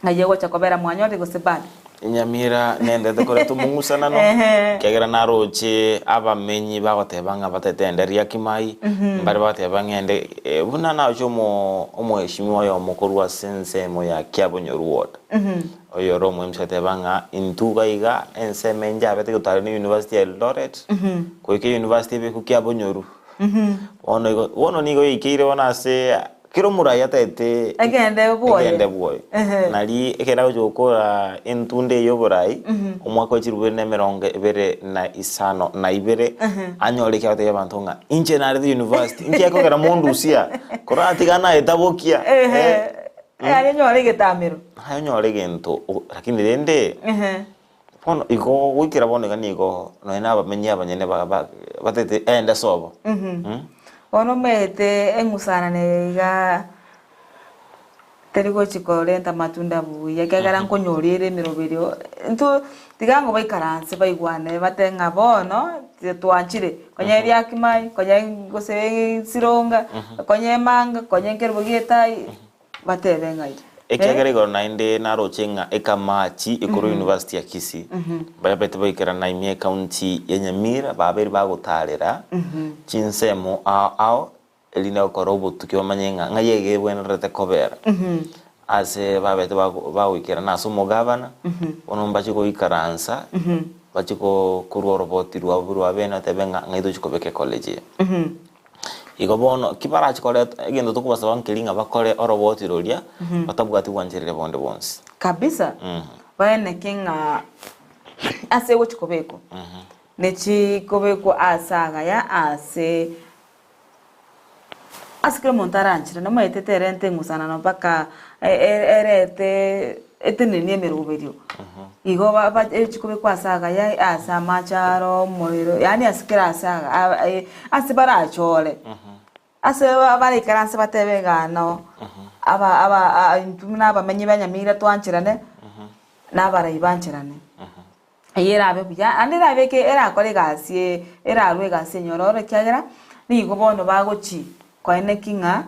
Ng'ai egocha kobera mwanyorire gose bado? Nyamira nendete koreta omong'usanano, ekiagera naroche abamenyi bagoteba ng'a batete ende Riaki Mai, mbare bagoteba ng'a ende buna naroche omo omoheshimiwa oyomo korwa ase ensemo ya Kiabonyoru ward, oyore omoemsi agateba ng'a intwe iga iga ensemo enche abete gotara ne university ya Eldoret, goika university ebekwe Kiabonyoru. Bono igo bono nigo yaikeire bono ase Kera omorai ataete Egende bwoye. egende bwoye. Ehe. Nari ekero agochia gokora entunda eye y'oborai, omwaka wa chilifu bibere na emerongo ebere na isano na ibere, anyore eki agotebia abanto ng'a inche narete university, inki gekogera mondusia, koratiga naetabokia Ehe. eh. Aye onyore egetamero. Aye onyore egento o lakini rende, Ehe. bono igo goikera bono iga nigo nonye na abamenyi abanyene ba ba batete ende sobo mh. Bono omanyete eng'usanane eye iga teri gochi korenta matunda buya ekiagera nkonyora ere emeroberio intwe tiga ng'o baikaranse baigwane batebe ng'a bono twanchire konya riakimai konya gose sironga konya emanga konya ekerubo gia etai. Batebe ng'a ire. Ekiagera igoro naende naroche ng'a ekamachi ekorwa University ya Kisii babete baikerana ime ecounty ya Nyamira babeire bagotarera chinsemo ao ao erinde gokora obotuki bamanye ng'a ng'ai ege ebwenerete kobera ase babete bagoikerana ase omogabana bono mbache goikaransa bache korwa oroboti rwabo rwa bene batebe ng'a ng'ai tochi kobeka ecollege eye. Igo bono, ki barache koreta egento tokobasaba nkeri ng'a bakore oroboti roria batabwati gwanchereria bonde bwonsi. Kabisa, baeneke ng'a ase egochi kobekwa, nechi kobekwa ase agaya ase ase kera omonto aranchere, nomaete terente eng'usanano mpaka erete etenenie emeroberio. Igo ba- ba echi kobekwa ase agaya, ase amache aro, omorero, yaani ase kera ase aga a- e ase barachore. Ase ba- baraikaranse batebe igaa noo, aba aba a intwe buna abamenyi ba Nyamira twancherane, na abarai bancherane. Eyio erabe buya, naende erabeke erakore egasi e erarwe egasi enyororo ekiagera, nigo bono bagochi koeneki ng'a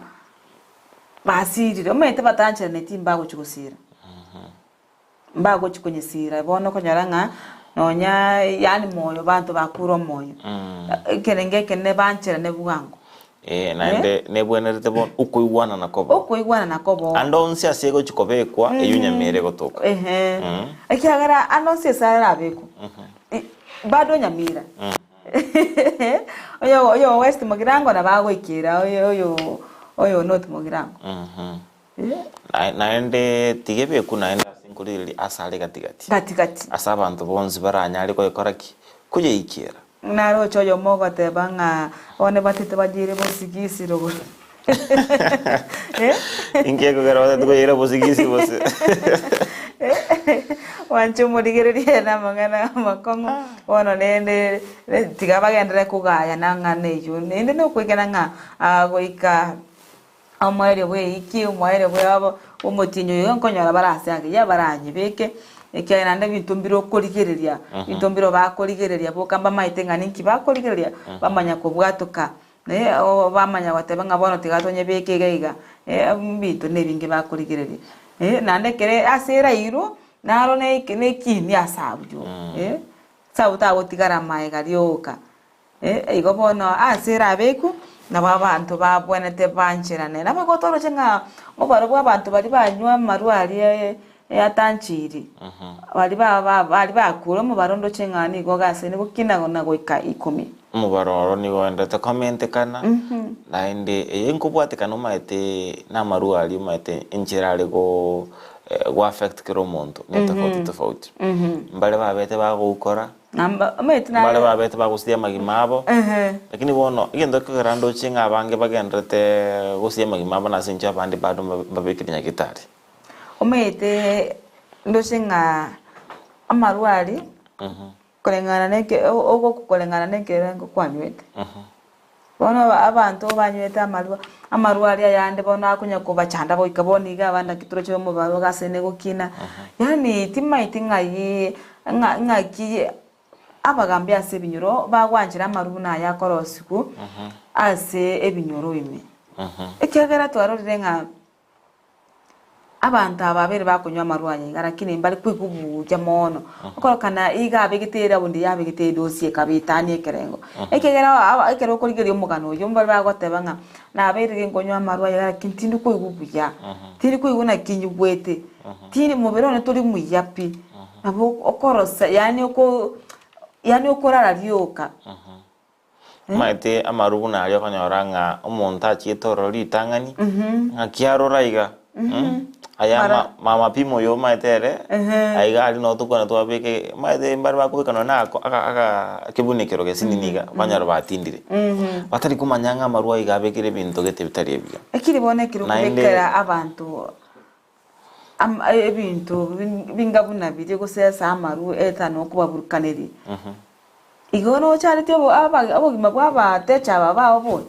basirire, omanyete batancheraneti mbagochi gosira. Mbagochi konyesira bono okonyora ng'a nonya yaani moyo banto bakure omoyo. Ekerengo ekenene bancherane bwango. Ee, naende nebwenerete bono okoigwanana kobe. Okoigwanana kobe oo. Ande onsi ase egochi kobekwa, eyio nyamira egotoka. Ehe. Ekiagera ande onsi ase arabekwe, bado nyamira. Oyo oyo West Mugirango nabo agoikera oyo oyo oyo North Mugirango. Naende tiga ebekwe naende ase nkorigereria ase are gati-gati. Gati-gati. Ase abanto bonsi baranyare goekora ki? Koyeikiera. Naroche oyomo ogoteba ng'a bono batete bayeire bosigisi rogoro. Inki ekogera batete koyeira bosigisi gose? Mwanche omorigererie namang'ana amakong'u, bono rende tiga bagenderere kogayana ng'a eyio. Naende nokwegena ng'a goika Omoerio bw'eiki, omoerio bwabo bw'omotienyi oyo nkonyora bare ase agiya baranyebeke, ekiagera naende ebinto mbire okorigereria, ebinto mbire bakorigereria boka mbamaete ng'a ninki bakorigereria, bamanya kobwatoka bamanya goteba ng'a bono tiga tonyebeke iga iga, ebinto nebinge bakorigereria. Eh, naende ekere ase erairwe, naro na eke na ekiini ase abwo, eh, ase abwo tagotigara maega rioka. Eh, igo bono ase erabekwe, nabo abanto babwenerete bancherane. Nabo igo toroche ng'a omobaro bwa abanto baria banywa amarwa aria atanchiri, baria ba ba baria bakure omobaro ndoche ng'a nigo gase nigo kina na goika ikomi. Omobaro oro nigo oenderete komentekana, naende eye nkobwatekana omanyete na amarwa aria omanyete enchera are go go affect kera omonto ne tofauti tofauti. Mbare babete bagoukora, Omanyete mbare nare babete bagosiria amagima abo, lakini bono egento ekegera ndoche ng'a abange bagenderete gosiria amagima abo nase eng'encho abande bado mbabekire nyagetari. Omanyete ndoche ng'a amarwa aria koreng'ana na eke ogokoreng'ana na ekerengo kwanywete. Bono abanto banywete amarwa, amarwa aria ayande bono akonya kobachanda goika bono iga abande naki toroche omobarwa gase negokina. Yaani timaeti ng'ai ng'a ng'aki abagambi ase ebinyoro bagwanchera amarwa buna aya akorosiwu ase ebinyoro ime. Ekiagera twarorire ng'a Abanto aba babere bakonywa amarwa aya iga, lakini mbare koigwa buya mono. Okorokana iga abegete eraundi yabegete edosi ekaba etani ekerengo. Ekiagera aba ekero okorigereria omogano oyio mbare bagoteba ng'a nabeire ginkonywa amarwa aya lakini tindi koigwa buya, tindi koigwa naki nyigwete, tindi mobere one tori muya pi. Nabo okorosa yaani oko yaani okorara rioka. Omanyete amaru buna aria okonyora ng'a omonto achiete ororo ritang'ani, ng'aki arora iga aya Mara. ma mama pima oyo omanyete ere, aiga aria noo tokwana twabeka omanyete mbare bakobeka nonye na ako aka aka ekebunekero gesinini iga, banyora batindire. Batari komanya ng'a amarwa iga abekire ebinto gete bitari ebiya. Ekeri bono ekero Naende. okobekera abanto ama ebinto binga buna biria gose ase amarwa etano okobaburukaneria. Igo nocharetie obo aba obogima bwa abatecha aba bao bono?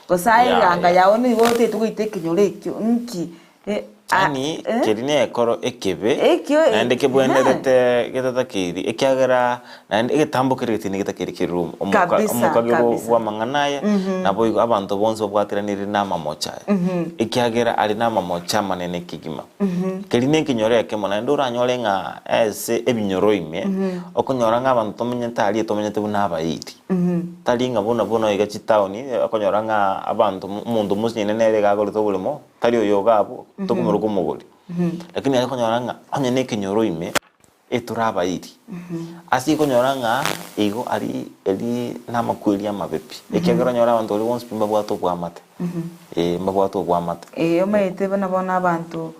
Gose aye Ya, eganga ya. yao nigo otagete goita ekenyoro ekio nki? Eh, a Yaani eh. keria nekoro ekebe, Ekio naende ehe. kebwenerete getatakeiri, ekiagera naende egetambo keria getindi getakeiri kerire omoka Kabisa, omokagero kabisa. bwa amang'ana aya, naboigo abanto bonsi babwatiranire na amamocho aya. Ekiagera are na amamocho amanene kegima. Keria ne ekenyoro ekemo naende oranyore ng'a ase ebinyoro ime, okonyora ng'a abanto tomenyete aria tomenyete buna abairi. Tari ng'a buna bono iga chitaoni, okonyora ng'a abanto omonto omosinene nere iga agorete oboremo, tari oyo iga abwo, tokomoroka omogori. Lakini aye okonyora ng'a onye ne ekenyoro ime, etore abairi. Ase okonyora ng'a igo aria eri namakweri amabe pi, ekiagera onyore abanto baria bonsi pi mbabwate oboamate, eh mbabwate oboamate. Ee, omanyete buna bono abanto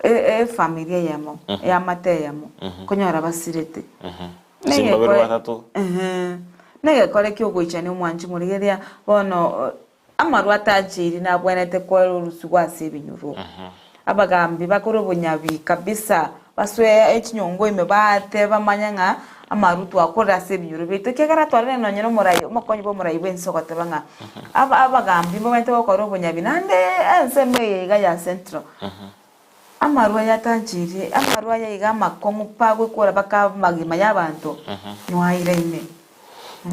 e- efamiri eyemo, eamate eyemo, okonyora basirete. Ase mbabere batato. Ehe, negekore kia ogoichania omwanchi morigereria, bono Amarwa atancheiri nabwenerete koerusigwa ase ebinyoro. Abagambi bakore obonyabi kabisa, basoe echinyongo ime baate bamanye ng'a amarwa twakorire ase ebinyoro biaito. Ekiagera twarorire nonye na omorai omokonyi bwa omorai bwense ogoteba ng'a aba abagambi mbabwenerete gokora obonyabi naende ensemo eye iga ya central, amarwa aya atancheiri, amarwa aya iga amakong'u pa goikora mpaka amagima ya abanto noaira ime.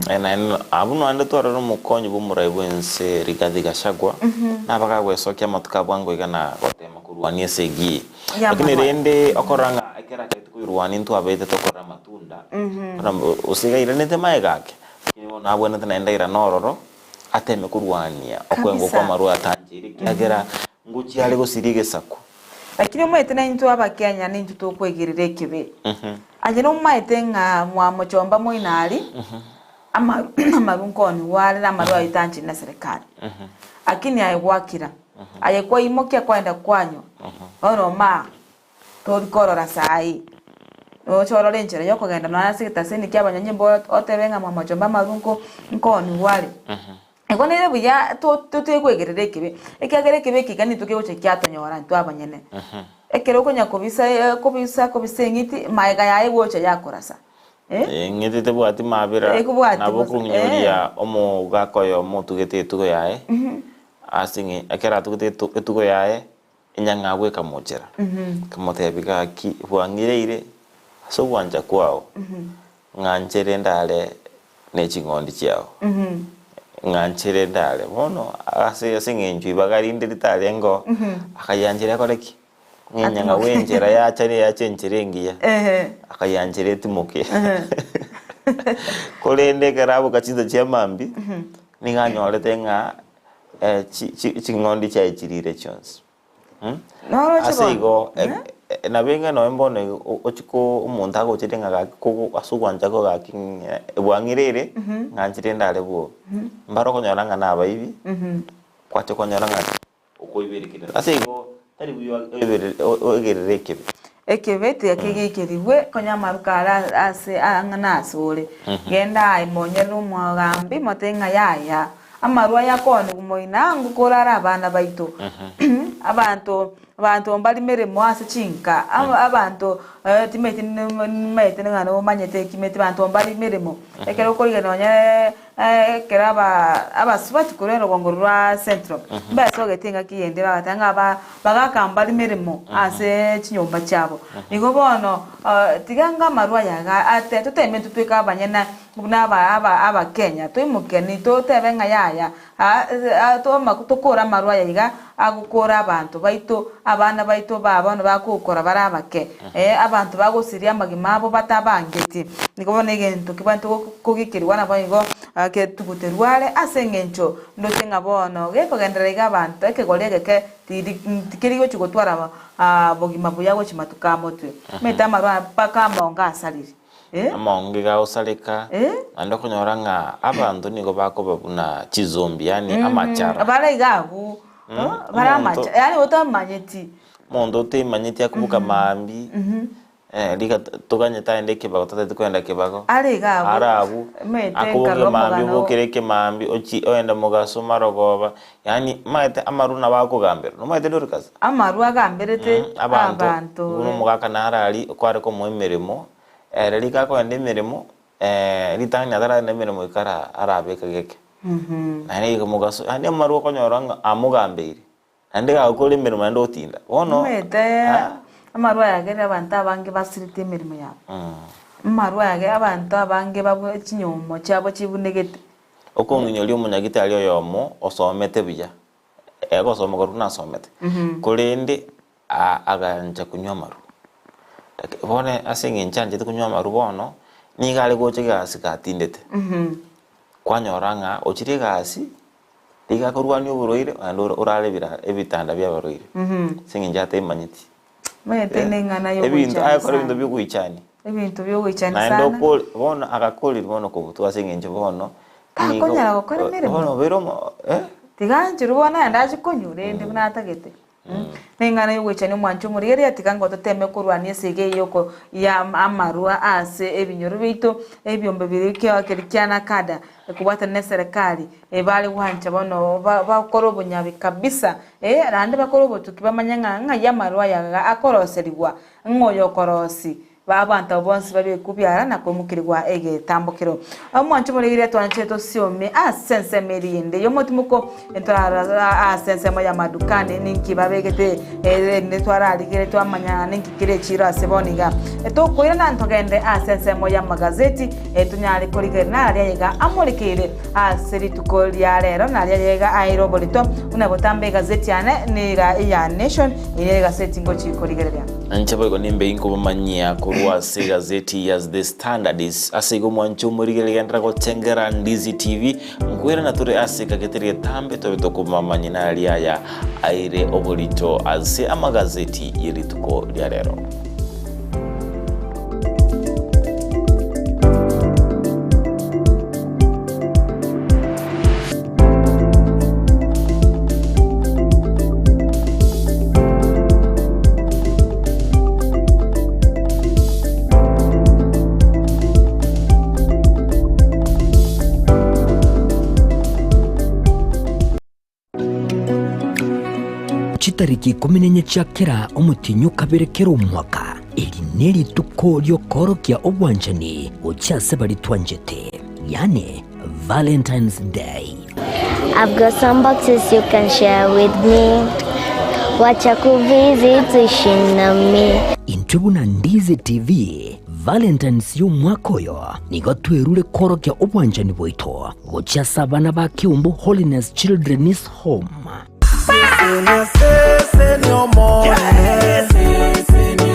Naende abwo naende twarora omokonyi bw'omorai bw'ense Rigathi Gachagua, nabagagwesokia amatuko a bwango iga na goteema korwania esegi eye. Lakini rende okorora ng'a ekero achagete koyerwania ntwabete tokorora amatunda, bono gose iga airanete magega ake, lakini bono abwenerete naende airane ororo, ateme korwania okwenga okwo amarwa atancheire ekiagera ngochia are gosiria egesaku. Lakini omanyete naintwe abakenya nintwe tokwegerera ekebe. Aye nomaete ng'a mwamochomba moino aria, amaru amaru nkoonigwa are na amaru ayio tanchiri na serikali. Lakini aye gwakira, aye kwaimokia kwaenda kwanywa, bono omaa tori korora saii. Noche orore enchera ya okogenda nonya ase egetaseni kia abanyanyimbo otebe ng'a mwamochomba amaru nko nkoonigwa are. Igo nere buya totekwegerera ekibe, ekiagera ekibe eke iga nintwe kegocha kiatonyora intwe abanyene. Ekero okonya kobisa kobisa kobisa eng'iti, magega yaye egocha yakorasa. Eh. Eng'iti tebwati mabera, Ekobwati nabo bosa, okong'inyoria omogaka oyomo otugete etugo yaye, ase ng'a ekero atugete etugo yaye, enyang'au ekamochera, ekamotebia, Gaki, bwang'ireire ase ogwancha kwao, ng'a nchere ndare ne ching'ondi chiao, ng'a nchere ndare. Bono ase ase eng'encho ibaga rinde ritarengeo, akayianchera ekore ki? Ng'a enyang'au Atimoke. enchera yacha nigo yacha enchera engiya, Ehe. akayanchera etimoke. Korende ekero aboka chinsa chia mambia, nigo anyorete ng'a chi- chi- ching'ondi chiaye chirire chionsi. Noroche Ase bono? igo, nabo eng'ana nonya bono igo ochie ko omonto agocheria ng'a gaki kogo ase ogwancha kwa gaki ng'a bwang'ire ere, ng'a nchire ndare bwobe. Mbare okonyora ng'a nabaibi, kwachia konyora ng'a okoiberekeria. Ase igo, tari buya oiberere oegerere ekebe. Ekebe tiga kegikerigwe, konya amaruko are ase ang'ana asore. Genda aye monyerere omogambi, motebie ng'a yaya, amarwa aya akoonigwa moino ango korare abana baito. Abanto abanto mbari meremo ase chinka, abanto timanyeti nimanyete ng'a nomanyete ekimeti, abanto mbari meremo. Ekero okorigia nonye Ekero abasubati korwa erogongo rwa Central mbesogete engaki eyende bagateba ng'a bagaka mbare meremo ase chinyomba chiabo. Nigo bono tiga anga amarwa aya iga ate toteme intwe tweka abanyene buna Abakenya toimokeni totebe ng'a yaya tokore amarwa aya iga agokora abanto baito abana baito ba bono bagokora bare abake. Abanto bagosiria amagima abo batabangeti. Nigo bono egento kebwenerete kogikerigwa naboigo ketuguterwe are ase engencho ndoche ng'a bono gekogenderera iga abanto ekegori egeke tiri tikeri gochia gotwara bogima buya gochia matuko amotwe. Omanyete amarwa aya mpaka amaongo asarire. Amaongo iga agosareka, naende okonyora ng'a abanto nigo bakoba buna chizombi yaani amachara. Bare iga abwo, bare Omonto amacha yaani otamanyeti. Omonto otaimanyeti akoboka maambia, riga toganyete aende ekebago tatagete kogenda kebago, Are iga abwo, are abwo, omanyete akoboka nkarora maambia omogano obokere ekemaambia ochie oende mogaso marogoba, yaani omanyete amarwa nabo akogamberwa, nomanyete Dorcas? Amarwa agamberete Abanto, abanto buna omogaka naro aria kware komoa emeremo, ere rika akogenda emeremo, ritang'ani ataragenda emeremo goika ara arabeke geke. Naende goika mogaso, yaani amarwa okonyora ng'a amogambeire. Naende gagokora emeremo naende otinda. Bono Omanyete amarwa aya agere abanto abange basirete emeremo yabo. Amarwa aya agere abanto abange babwe chinyomba chiabo chibunegete. Okong'inyoria omonyagitari oyomo osomete buya, egosoma korwa buna asomete, korende agancha konywa amarwa. Bono ase eng'encho anchete konywa amarwa bono, nigo are gocha egasi gatindete. Kwanyora ng'a ochire egasi. Nigo akorwania oborwaire naende orare ebitanda bi'abarwaire, ase eng'encho atemanyeti. Omanyete neng'ana Ebinto yogoichania agakora ebinto sana. biogoichania. Ebinto biogoichania Naende sana. okore bono agakorire bono kobutwa ase eng'encho bono nigo Takonyara gokora emeremo. bono obeire omo eh. Tiga ancherwe bono naende ache konywa rende buna atagete. Neng'ana yogoichania omwancho omorigereria tiga ngo toteme korwania esegi eye yoko ya amarwa ase ebinyoro biaito ebiombe biria kia keria kia Nakada ekobwatana ne serikali ebare gwancha bono bakore obonyabi kabisa naende bakore obotuki bamanye ng'a ng'ai amarwa aya iga akoroserigwa ng'a oyo okorosi Abanto abwo bonsi babekwe biara na koimokerigwa egetambokero. Omwancho omorigereria twanchire tosiome ase ensemo eria ende y'omotimoko, ntorarora ase ensemo y'amadukani ninki babegete erinde twararigere twamanya ng'a ninki kere echiro ase bono iga. Tokoirana ntogende ase ensemo y'amagazeti tonyare korigereria naria iga amorekeire ase rituko ria rero naria iga aeire oborito buna botambe egazeti yane niga ya Nation eye egazeti ngochi korigereria. Inche boigo nimbe inkobamanyia korwa ase egazeti ya The Standard. Ase igo mwanche omorigereria genderera gochengera Ndizi TV, nkoirana tore ase ekageteri getambe tobe tokobamanyia naria aya aire oborito ase amagazeti ye rituko ria rero. Chitariki ikomi na inye chia kera omotienyi o kabere kera omwaka, eri nerituko riokoorokia obwanchani gochia ase baria twanchete, yaani Valentine's Day. I've got some boxes you can share with me Wacha kuvisit uishi nami Intwe buna Ndizi TV, Valentine's y'omwaka oyo nigo twerure koorokia obwanchani bwaito gochia ase abana ba Keumbu Holiness Children's Home.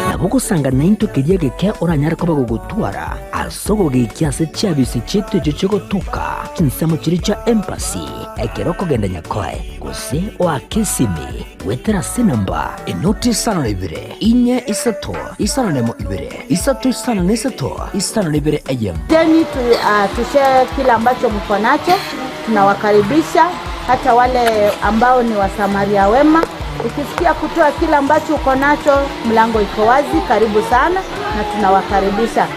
Nabo ogosanga naintwe keria geke oranyare koba gogotwara ase ogogekia ase chiabisi chiaito echio chigotoka chinsemo chiria chia embassy ekero okogenda Nyakoe gose oake esimi goetera ase enamba enoti isano na ibere inye isato isano na emo ibere isato isano na isato isano na ibere eyemo. Jeni tu, uh, tushare kile ambacho mko nacho. Tunawakaribisha hata wale ambao ni wasamaria wema. Ukisikia kutoa kile ambacho uko nacho, mlango iko wazi. Karibu sana na tunawakaribisha.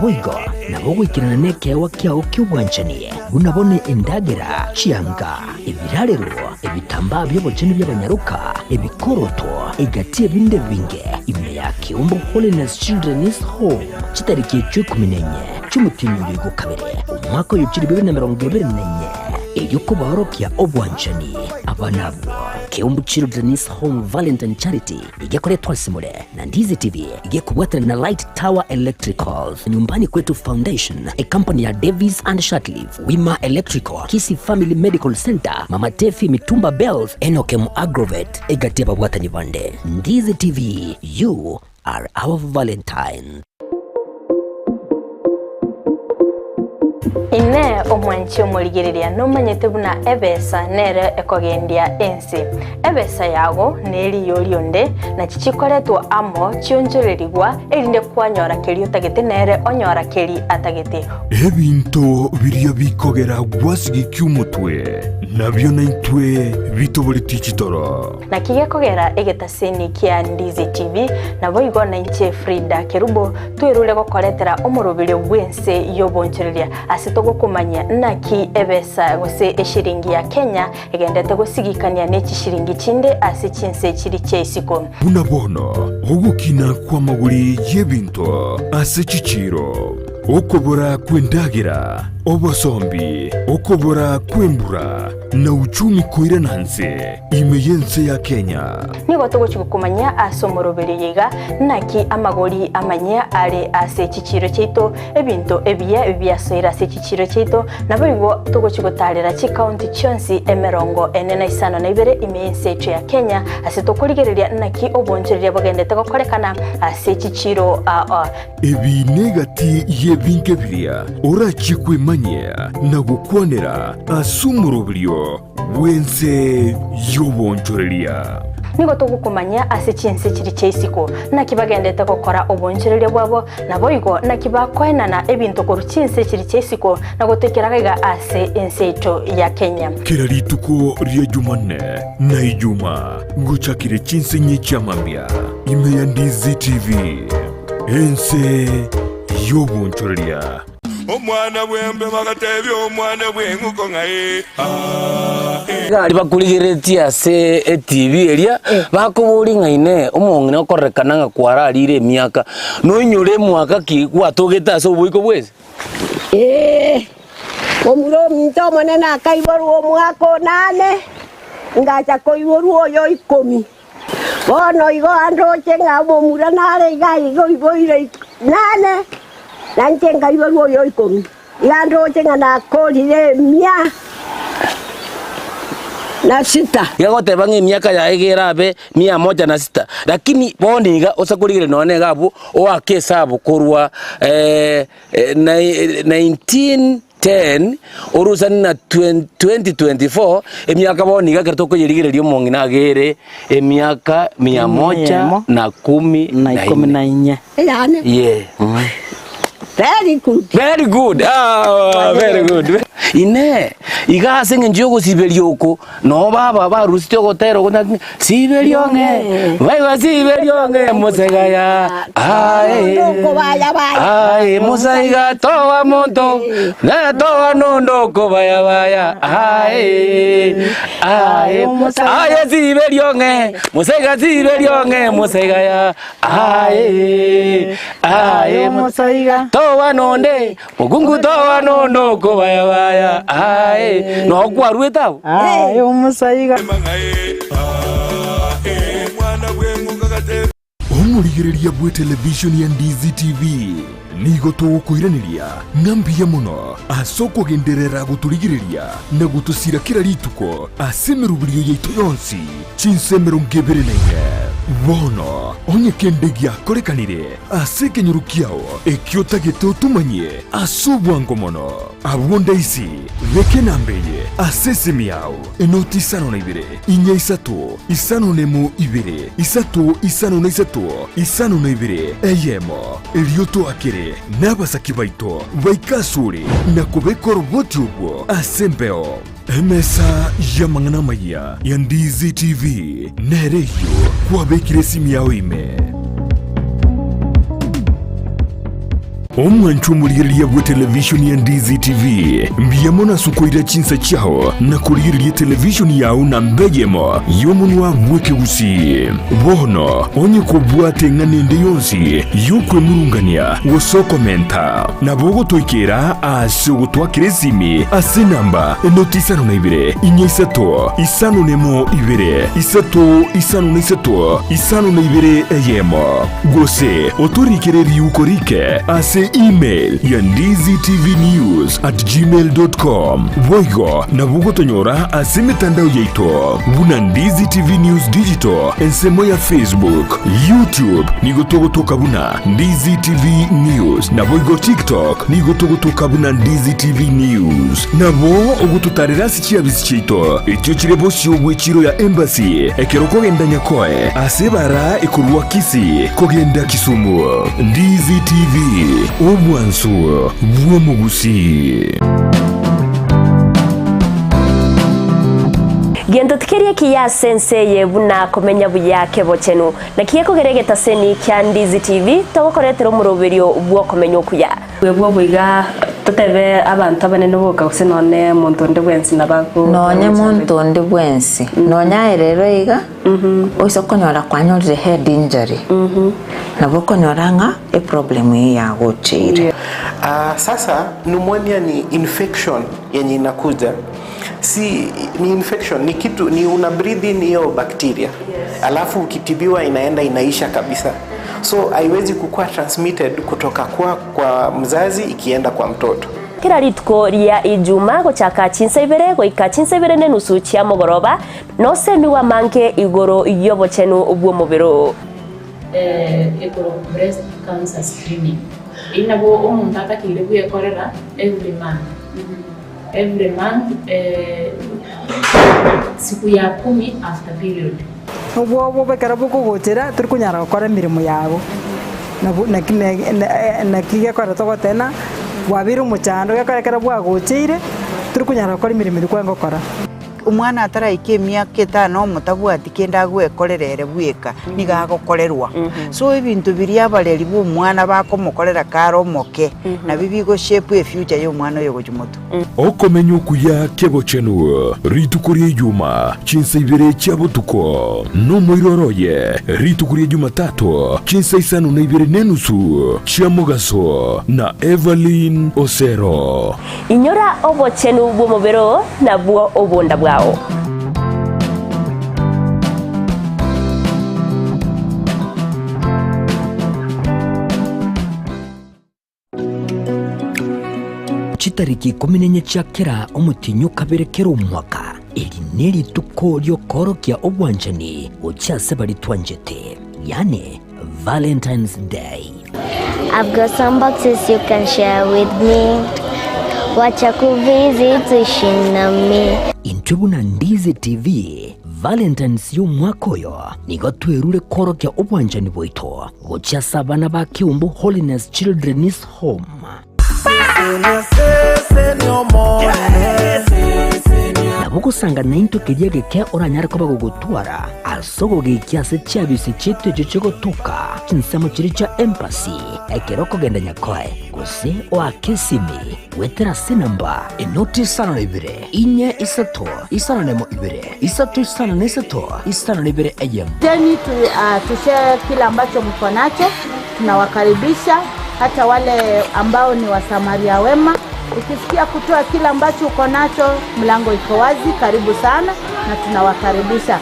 Boigo nabo goikerana nekeegwa kiao ki'obwanchani, buna bono endagera, chianga, ebirarero, ebitambaa bi'obochenu bi'abanyaroka, ebikoroto, egati y'ebinde ebinge, ime ya Keumbu Holiness Children's Home, chitariki echio ikomi na inye chi'omotienyi oyo igo kabere, omwaka oyo chilifu ibere na emerongo ebere na inye, erio kobaorokia obwanchani abana abwo. Keumbu Children's Home Valentine Charity igekoretwa ase more na Ndizi TV igekobwatana na Light Tower Electricals, Nyumbani Kwetu Foundation, ecompany ya Davis and Shatliff, Wima Electrical, Kisii Family Medical Center, Mama Tefi Mitumba Bells, Enokem Agrovet, egati y'ababwatani bande. Ndizi TV, you are our Valentine. Inee! Omwanchi omorigereria nomanyete buna ebesa nere ekogendia ense? Ebesa yago neriyo rionde, nachi chikoretwa amo chionchorerigwa, erinde kwanyora keria otagete nere onyora keria atagete. Ebinto biria bikogera gwasigekia omotwe, nabio naintwe bitoboretie chitoro. Naki gekogera egetaseni kia Ndizi TV, naboigo nainche Frida Kerubo twerure gokoretera omoroberio bw'ense y'obonchoreria ase togokomanyia naki ebesa gose eshiringi ya Kenya egendete gosigikania ne chishiringi chinde ase chinse chiri chia isiko. Buna bono ogokina kw'amagori y'ebinto ase chichiiro, okobora kw'endagera, obosombi, okobora kw'embura, na uchumi koirana nse ime y'ense ya Kenya. Nigo togochia gokomanyia ase omoroberio oyo iga, naki amagori amanyia are ase chichiiro chiaito, ebinto ebiya biasoire ase chichiiro chiaito, naboigo togochia gotaarera chikaunti chionsi emerongo ene na isano na ibere ime y'ense yaito ya Kenya, ase tokorigereria naki obonchoreria bogendete gokorekana ase chichiiro aa. Ebi negati y'ebinto biria orachie kwemanyia na gokwanera ase omoroberio bw'ense y'obonchoreria. Nigo togokomanyia ase chinse chiria chia isiko, naki bagendete gokora obonchoreria bwabo, naboigo naki bakoenana ebinto korwa chinse chiria chia isiko na gotoikera gaiga ase ense yaito ya Kenya. Kera rituko ria Jumanne na Ijumaa gochakire chinse inye chi'amambia ime ya Ndizi TV, ense y'obonchoreria. Omwana bw'embe bagatebia omwana bw'eng'uko ng'a ee, aa, ee. Egari bakorigereretie ase etibi eria, bakoboria ng'a Inee, omong'ina okorerekana ng'a kwararire emiaka, noinyore emwaka ki gwatogete ase oboiko bw'ense? Ee, momura ominto omonene akaiborwa omwaka o nane, ngacha koiborwa oyo o ikomi. Bono igo andoche ng'a omomura nare iga iga oiboire nane, na inche nkaiborwa oyo o ikomi. Iga andoche ng'a nakorire emia na sita. Iga agoteba ng'a emiaka yaye iga erabe mia moja na sita, lakini bono iga ose korigereria nonya niga abwo oake esabu korwa 1910 orusani na 2024 emiaka bono iga ekero tokoyerigereria omong'ina agere emiaka mia moja na kumi na inye. Yeah. Very good. Very good. Ah, very good. Inee, iga ase eng'encho y'ogosiberia oko, noo baba barusete ogotera oko naki, Siberia ong'e, baigwa siberia ong'e mosegaya, aye, aye, mosaiga toa monto, na toa nondo okobayabaya, aye, aye, aye siberia ong'e, mosaiga siberia ong'e mosegaya, Aye, aye, Omosaiga. toba nonde, mokungu toba nonde okobayabaya, aye, noo kwarwete abwo. Aye omosaiga. Omorigereria bw'etelevishoni ya Ndizi TV. Nigo togokoiraneria ng'a mbuya mono ase okogenderera gotorigereria na gotosira kera rituko ase emeroberio yaito yonsi, chinsa 24. Bono, onye kende giakorekanire ase ekenyoro kiao ekio otagete otomanyie ase obwango mono, abwo ndaisi, beka enamba eye ase esimi yao, enoti isano na ibere, inya isato, isano nemo ibere, isato isano na isato, isano na ibere, eyemo. Erio toakere nabasaki baito baike asore na kobeka oroboti obwo ase embeo. Emesa y'amang'ana amayia ya Ndizi TV nere eyio kwabekire esimi yao ime. Omwancho omorigereria bwe televishoni ya Ndizi TV, mbuya mono ase okoira chinsa chiao na korigereria televishoni yao namba eyemo y'omonwa bw'ekegusii. Bono onye kobwate eng'ana ende yonsi y'okwemurungania gose okomenta, nabo ogotoikera ase ogotwakera esimi ase enamba enoti isano na ibere, inya isato, isano nemo ibere, isato isano na isato, isano na ibere eyemo. Gose otorikere riuko rike ase email ya ndizitvnews@gmail.com. Boigo nabo ogotonyora ase emetandao yaito buna Ndizi TV News Digital ensemo ya Facebook, YouTube nigo togotoka buna Ndizi TV News, naboigo TikTok nigo togotoka buna Ndizi TV News. Nabo ogototarera ase chiabisi chiaito echio chire bosio bw'echiro ya Embassy ekero okogenda Nyakoe ase ebara ekorwa Kisii kogenda Kisumu. Ndizi TV, obwansu bw'omogusii. Gento tikeri ekiya ase ense eye buna komenya buya kebochenu. Naki gekogera egetaseni kia Ndizi TV togokoretera omoroberio bw'okomenya okuya. Bwebwo boiga totebe abanto abanene boka gose nonye monto onde bwensi nabo ago Nonye monto onde bwensi, nonye aye rero iga, oise konyora kwanyorire head injury, nabo okonyora ng'a eproblem eyio yagocheire. Ah, sasa pneumonia ni infection yenye inakuja si ni infection ni kitu ni una breathe in hiyo bacteria alafu ukitibiwa inaenda inaisha kabisa so haiwezi kukuwa transmitted kutoka kwa, kwa mzazi ikienda kwa mtoto Kera rituko ria Ijuma gochaka chinsa ibere goika chinsa ibere nenusu chia mogoroba, nosemigwe amange igoro y'obochenu bw'omobere oo. Ekorokwa breast cancer screening. Eyio nabo omonto atakeire bwekorera every month. Every month siku ya kumi after period. Obwoba ekero bokogochera tori konyara gokora emeremo yago, nabo naki naki gekogera togoteba ng'a bwabeire omochando gekogera ekero bwagocheire tori konyara gokora emeremo eria kwarenge gokora. Omwana ataraika emiaka etano omotabwati kende agwekorera ere bweka, nigo agokorerwa. So ebinto biria abareri ba omwana bakomokorera kare omoke, nabio bigo shape efuture ya omwana oyo gochia motwe. Okomenya okuya k'obochenu, rituko ria Ijuma, chinsa ibere chia botuko, nomoiroro oye, rituko ria Jumatato, chinsa isano na ibere nenusu chia mogaso, na Evelyn Osero. Inyora obochenu bw'omobere oo, nabwo obonda bwao. Chitariki ikomi na inye chia kera omotienyi o kabere kera omwaka, eri nerituko ri'okoorokia obwanchani gochia ase baria twanchete, yaani Valentine's Day. I've got some boxes you can share with me. Wacha kuvisit uishi nami. Intwe buna Ndizi TV, Valentine's y'omwaka oyo nigo twerure koorokia obwanchani bwaito gochia ase abana ba Keumbu Holiness Children's Home. Nabo ogosanga naintwe keria geke oranyare koba gogotwara ase ogogekia ase chiabisi chiaito echio chigotoka chinsemo chiria chia embassy ekero okogenda Nyakoe gose oake esimi goetera ase enamba enoti isano na ibere inye isato isano na emo ibere isato isano na isato isano na ibere eyemo. Jeni tu, uh, tushare kile ambacho mko nacho. Tunawakaribisha hata wale ambao ni wasamaria wema. Ukisikia kutoa kile ambacho uko nacho, mlango iko wazi. Karibu sana na tunawakaribisha.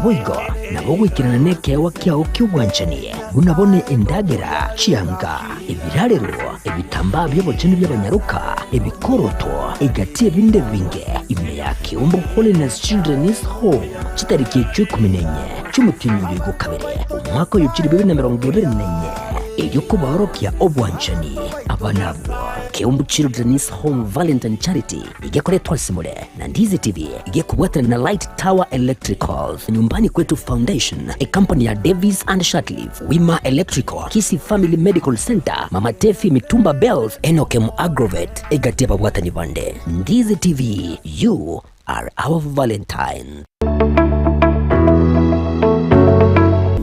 Boigo. Nabo ogoikerana nekeegwa kiao ki'obwanchani, buna bono endagera, chianga, ebirarero, ebitambaa bi'obochenu bi'abanyaroka, ebikoroto, egati ebinde ebinge, ime ya Keumbu Holiness Children's Home, chitariki echio ikomi na inye chi'omotienyi oyo igo kabere, omwaka oyo chilifu ibere na emerongo ebere na inye, erio kobaorokia obwanchani abana abwo. Keumbu Children's Home Valentine Charity igekoretwa ase more na Ndizi TV igekobwatana na Light Tower Electricals, Nyumbani Kwetu Foundation, ecompany ya Davis and Shatliff, Wima Electrical, Kisii Family Medical Center, Mama Tefi Mitumba Bells, Enokem Agrovet, egati y'ababwatani bande. Ndizi TV, you are our Valentine.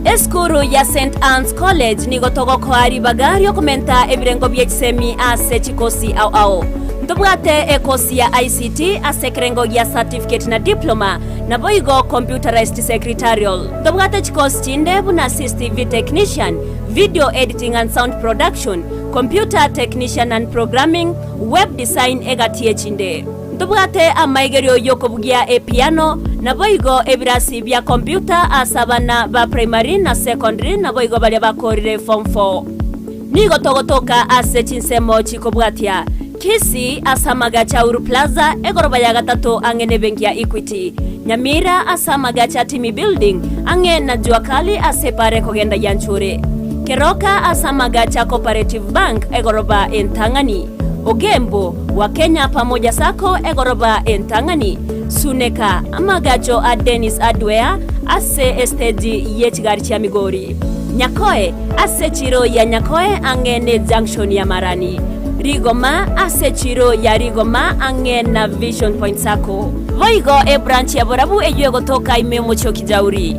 Esukuru ya St Anne's College nigo togokoa ribaga riokomenta ebirengo bie chisemi ase chikosi ao ao. Ntobwate ekosi ya ICT ase ekerengo gia certificate na diploma, naboigo computerized secretarial. Ntobwate chikosi chinde buna CCTV technician, video editing and sound production, computer technician and programming, web design egati echinde. Ntobwate amaigerio y'okobugia epiano, naboigo ebirasi bia computer ase abana ba primary na secondary naboigo baria bakorire form 4. Nigo togotoka ase chinsemo chikobwatia, Kisii ase amagacho a Uhuru Plaza egoroba ya gatato ang'e nebenki ya Equity, Nyamira ase amagacho a Timi Building ang'e na Jua Kali ase epara ekogenda Gianchure, Keroka ase amagacho a Cooperative Bank egoroba entang'ani. Ogembo, wa Kenya Pamoja Sacco egoroba entang'ani, Suneka, amagacho a Dennis Hardware ase esteji ye chigari chia Migori, Nyakoe, ase echiro ya Nyakoe ang'e ne junction ya Marani, Rigoma, ase echiro ya Rigoma ang'e na Vision Point Sacco. Boigo ebranch ya Borabu eyio egotoka ime omochie o Kijauri.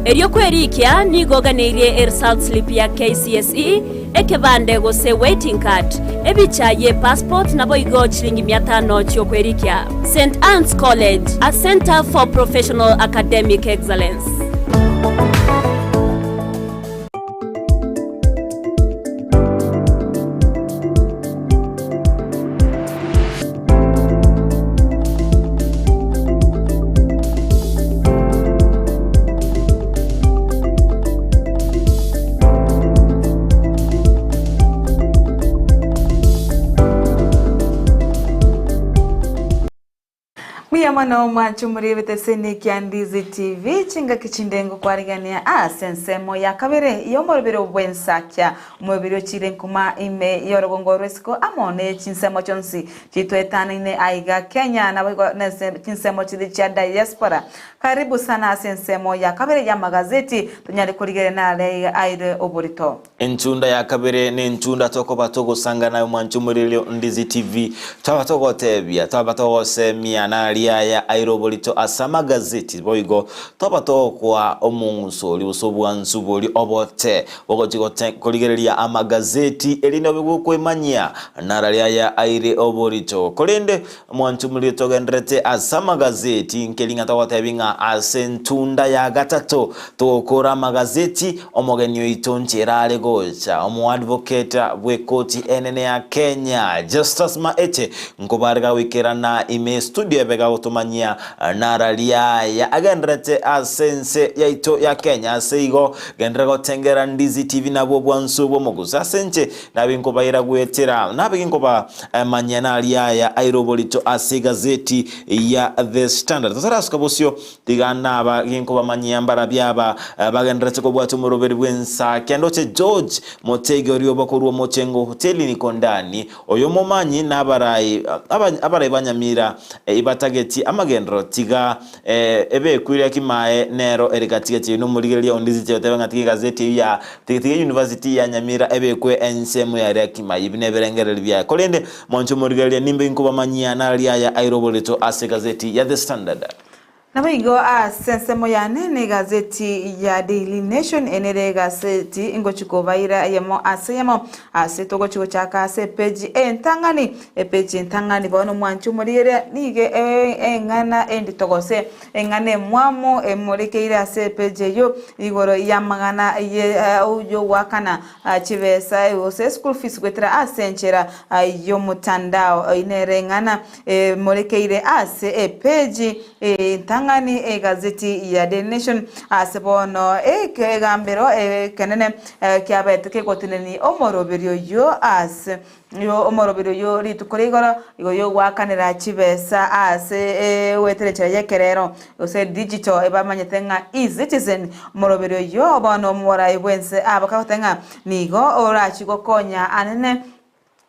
Erio kwerikia nigo oganeirie eresult slip ya KCSE, Ekebande gose waiting card, ebicha ye passport naboigo chiringi mia tano chiokwerikia. St Anne's College, a centre for professional academic excellence. Mbuya mono mwanche omoriebete ase Nikia Ndizi TV chingaki chinde ngokwarigania ase ensemo ya kabere y'omorobero bw'ensakia omobere ochire nkuma ime y'orogongo rw'esiko amo ne chinsemo chionsi chitwetanaine aiga Kenya naboigo nese chinsemo chiria chia diaspora Karibu sana ase ensemo ya kabere y'amagazeti tonyare korigereria nare aire oborito. Enchunda ya kabere nenchunda tokoba togosanga naye omwanchi omoriri o Ndizi TV twaba togotebia twaba togosemia naria aya aire oborito ase amagazeti boigo twaba togokoa omong'uso oria gose obwansu boria obote bogochi gote korigereria amagazeti erinde obe gokoemanyia narari aya aire oborito korende Omwancho omoriri togendererete ase amagazeti, nkeri ng'a togotebi ng'a ase entunda ya gatato togokora amagazeti, omogeni oito nchera are gocha, omoadvocate bw'ekoti enene ya Kenya, Justus Maeche, nkobare gagoikerana ime estudio ebe gagotomanyia narari aya agendererete ase ense yaito ya Kenya. Ase igo genderera gotengera Ndizi TV nabwo obwansu bw'omoguso ase inche nabe nkobaira goetera nabe ginkoba Manya naria aya aire oborito ase egazeti ya The Standard. Totarasuka bosio, tiga naba ginkobamanyia mbarabio aba bagendererete kobwata omoroberi bw'ensa. Kendoche George Motegi oria oba korwa Omochengo Hoteli Nikondani, oyo omomanyi na abarai abarai ba Nyamira ibatageti amagenderero tiga Ebekwe kimae nero ere gati gati yaino omorigereria onde inche otebe ng'a tiga egazeti eyio ya tiga tiga university ya Nyamira ebekwe ensemo ya Riakima ebi nebirengererio biaye korende mwanche omorigereria nimbe inkobamanyia nararia aya aire oborito ase egazeti ya The Standard. Naboigo ase ensemo yane negazeti ya Daily Nation enere egazeti ingochi kobaira eyemo ase eyemo ase togochi gochaka ase epeji entang'ani Epeji entang'ani bono omwanchi omorigereria nigo eng'ana endito gose eng'ana emwamu emorekeire ase epeji eyio igoro y'amang'ana y'ogoakana chibesa gose school fees goetera ase enchera y'omotandao. Eyio nere eng'ana emorekeire ase epeji entang'ani. ritang'ani egazeti ya Daily Nation ase bono ekegambero ekenene kiabete kegotenenia omoroberio oyio ase omoroberio oyio rituko ria igoro igo yogoakanera chibesa ase goetera enchera y'ekerero gose digital ebamanyete ng'a eCitizen omoroberio oyio bono omorai bwense abakagote ng'a nigo orachie gokonya anene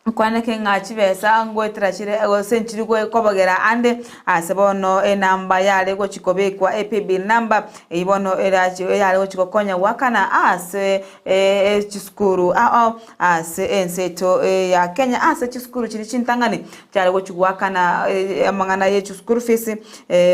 Nkwaneke ng'a chibesa ngoetera chire gose nchiri kobogera ande ase bono enamba yare gochi kobekwa epaybill number eyio bono erachi yare gochi gokonya goakana ase chisukuru ao ase ense yaito ya Kenya ase chisukuru chiria chintang'ani chiare gochi goakana amang'ana ye chischool fees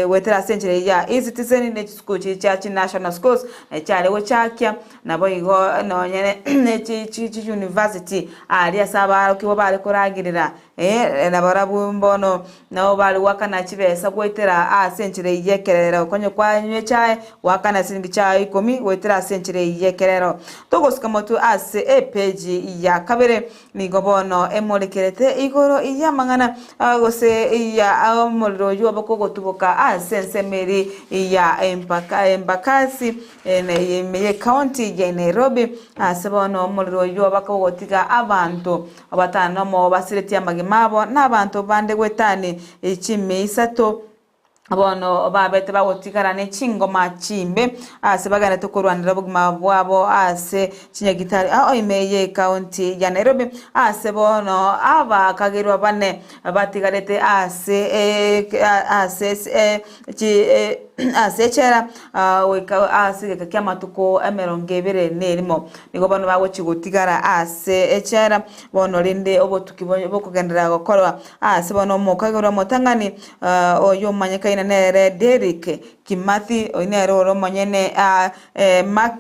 goetera ase enchera eyio ya eCitizen ne chisukuru chiria chia chinational schools chiare gochakia. Naboigo nonye ne chiuniversity aria ase abarokigwa bare koragerera, ee, nabarabwo mbono nabo bare goakana chibesa goetera ase enchera eyio y'ekerero. Konya kwanywa echae, goakana siringi chiaye ikomi goetera ase enchera eyio y'ekerero. Togosuka motwe ase epeji ya kabere, nigo bono emorekerete igoro y'amang'ana gose ya omorero oyio obokogotuboka ase ensemo eria ya Embakasi. Ime y'ecounty ya Nairobi ase bono omorero oyio bakogotiga abanto batano nomo basiretie amagima abo na abanto bande goetani chimia isato bono babete bagotigara ne chingoma chimbe ase bagenderete korwanera obogima bwabo ase chinyagitari ao ime y'ecounty ya Nairobi ase bono abakagerwa bane batigarete ase ase ase echela goika ase egeka ki'amatuko emerongo ebere na erimo. Nigo bono bagochia gotigara ase echela, bono rende obotuki bokogenderera gokorwa ase bono omokagera omotang'ani oyio omanyekaine nere Derrick Kimathi, oyio nere ore omonyene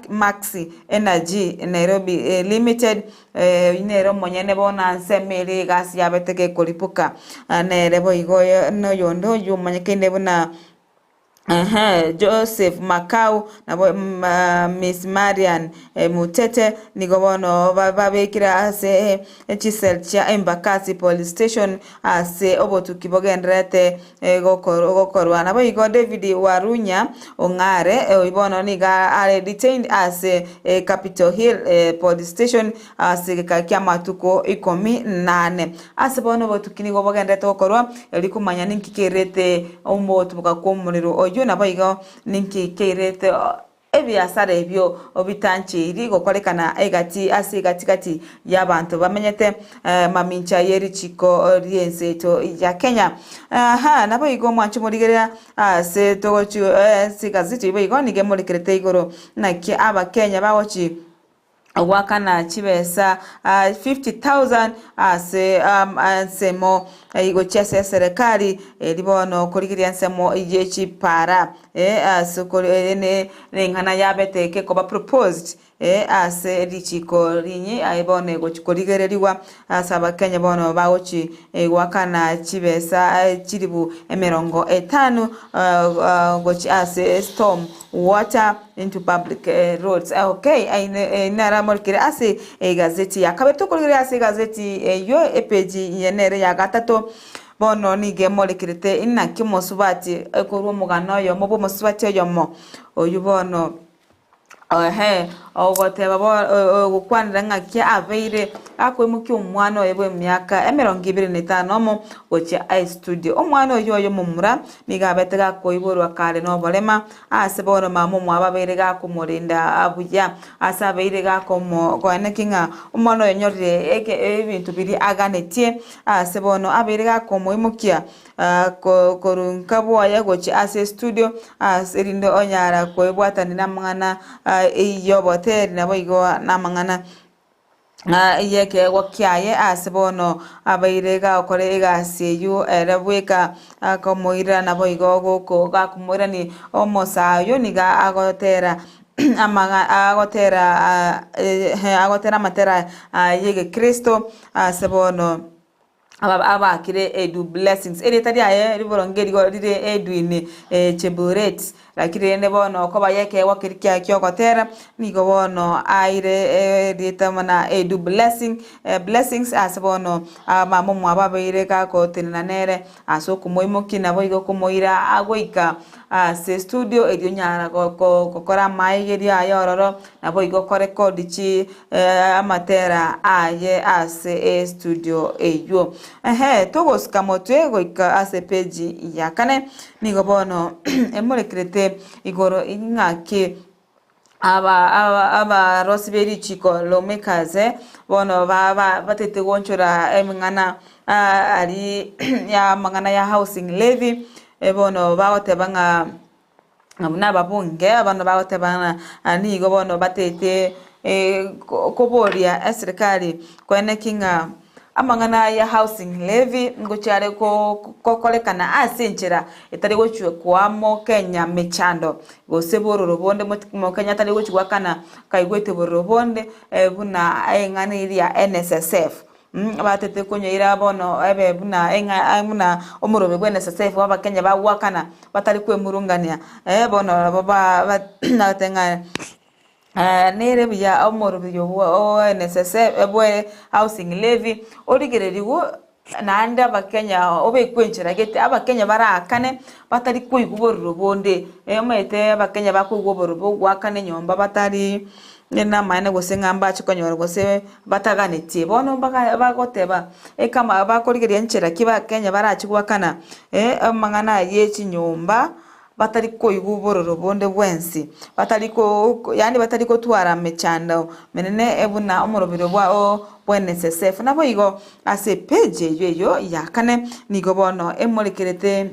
Max Energy Nairobi Limited, Oyio nere omonyene bono ensemo eria egasi yabete gekoripoka, nere boigo noyonde oyio omanyekaine buna Joseph Makau nabo Miss Marian Mutete nigo bono babekire ase chisel chia Embakasi Police Station ase obotuki bogendererete gokorwa. Naboigo David Warunya Ong'are oyio bono nigo are detained ase Capitol Hill Police Station ase egeka ki'amatuko ikomi na ane. Ase bono obotuki nigo bogendererete gokorwa erio komanya ninki kerete omotuboka kw'omorero oyio naboigo ninki kerete Ebiasara ebio bitancheiri gokorekana egati ase egati-gati y'abanto bamenyete mamincha ye richiko ri'ense yaito ya Kenya. Aha, naboigo mwanche morigereria ase togochi ase egazeti boigo nigo emorekerete igoro naki abakenya bagochi goakana chibesa 50,000 ase ensemo gochia ase eserekari eri bono korigereria ensemo ye chipara ase neng'ana yabete gekoba proposed ase richiko rinyi aye bono egochi korigereriwa ase abakenya bono bagochi goakana chibesa chilifu emerongo etano gochia ase storm water into public roads. Okay, naramorikire ase egazeti ya kabere. Tokorigereria ase egazeti eyio epeji eye nere ya gatato. Bono nigo emorekerete inaki omosubati ekorwa omogano oyomo bwa omosubati oyomo oywo bono ehe ogoteba ogokwanera ng'aki abeire akoimokia omwana oye bwa emiaka emerongo ebere na etano omo gochia estudio. Omwana oyio oye omomura nigo abete gakoiborwa kare na oborema Ase bono mama omwabo abeire gakomorinda buya, ase abeire gakomokoeneki ng'a omwana oyo onyorire ebinto biria aganetie, ase bono abeire gakomoimokia korwa nka bwoye gochia ase estudio ase erinde onyara koebwatania namang'ana y'oboteri naboigo namang'ana. Y'ekeegwa kiaye ase bono abaire gakora egasi eyio ere bweka akomoira naboigo goko gakomoirani omosaa oyio nigo agotera amang'a agotera agotera amatera y'egekristo ase bono. Abakire Edu Blessings. Erieta riaye riboronge rigo rire Edwin Cheburet. Lakini rende bono okoba y'ekeegwa keria kiaye ki'ogotera, nigo bono aire erieta buna Edu Blessing, Blessings ase bono mama omwabo abeire gagotenena nere ase okomoimokia naboigo komoira goika. ase estudio erio onyara gokora amaegerio aye ororo, naboigo korekodi chi amatera aye ase estudio eywo. Ehe togosika motwe goika ase epeji ya kane, nigo bono emorekerete igoro ng'aki aba aba abarosi be richiko lawmakers bono ba ba batete goonchora emeng'ana aria ya amang'ana ya housing levy, bono bagoteba ng'a buna ababunge bono bagoteba ng'a nigo bono batete koboria eserikari koeneki ng'a amang'ana ya housing levy ngochia are gokorekana ase enchera etari gochia koa mokenya mechando gose bororo bonde mokenya atari gochia goakana kaigwete bororo bonde buna eng'ana eria ya NSSF. Batete konyoira bono ebe buna eng'a buna omorobe bwa NSSF bwa abakenya bagoakana batari kwemurungania bono nabo ba bagoteba ng'a nere buya omoroberio bwa o NSSF bwe housing levy origereriwu naende abakenya obekwe enchera gete abakenya barakane batari koigwa bororo bonde omanyete abakenya bakoigwa obororo bogoakana enyomba batari namaene gose ng'a mbache konyora gose bataganetie. Bono mbaga bagoteba ekama bakorigereria nchera ki bakenya barache goakana amang'ana aywo ya echinyomba batari koigwa obororo bonde bwensi, batari ko yaani batari kotwara mechando menene buna omoroberi bwa o bwa NSSF. Naboigo ase epage eywo eywo ya kane nigo bono emorekerete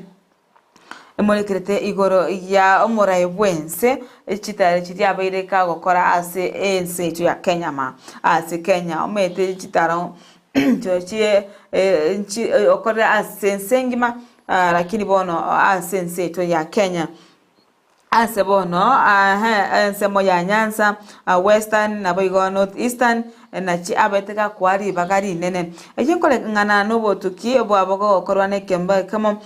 emorekerete igoro ya omorai bw'ense chitare chiria abeire kagokora ase ense yaito ya Kenya ma ase Kenya omanyete chitaro chie okorire ase ense engima lakini bono ase ense yaito ya Kenya. Ase bono ensemo ya Nyanza, Western naboigo North Eastern nachi abete gakoa ribaga rinene. Eyio nkoreng'ana nobotuki bwabo gokorwa nekemba ekemo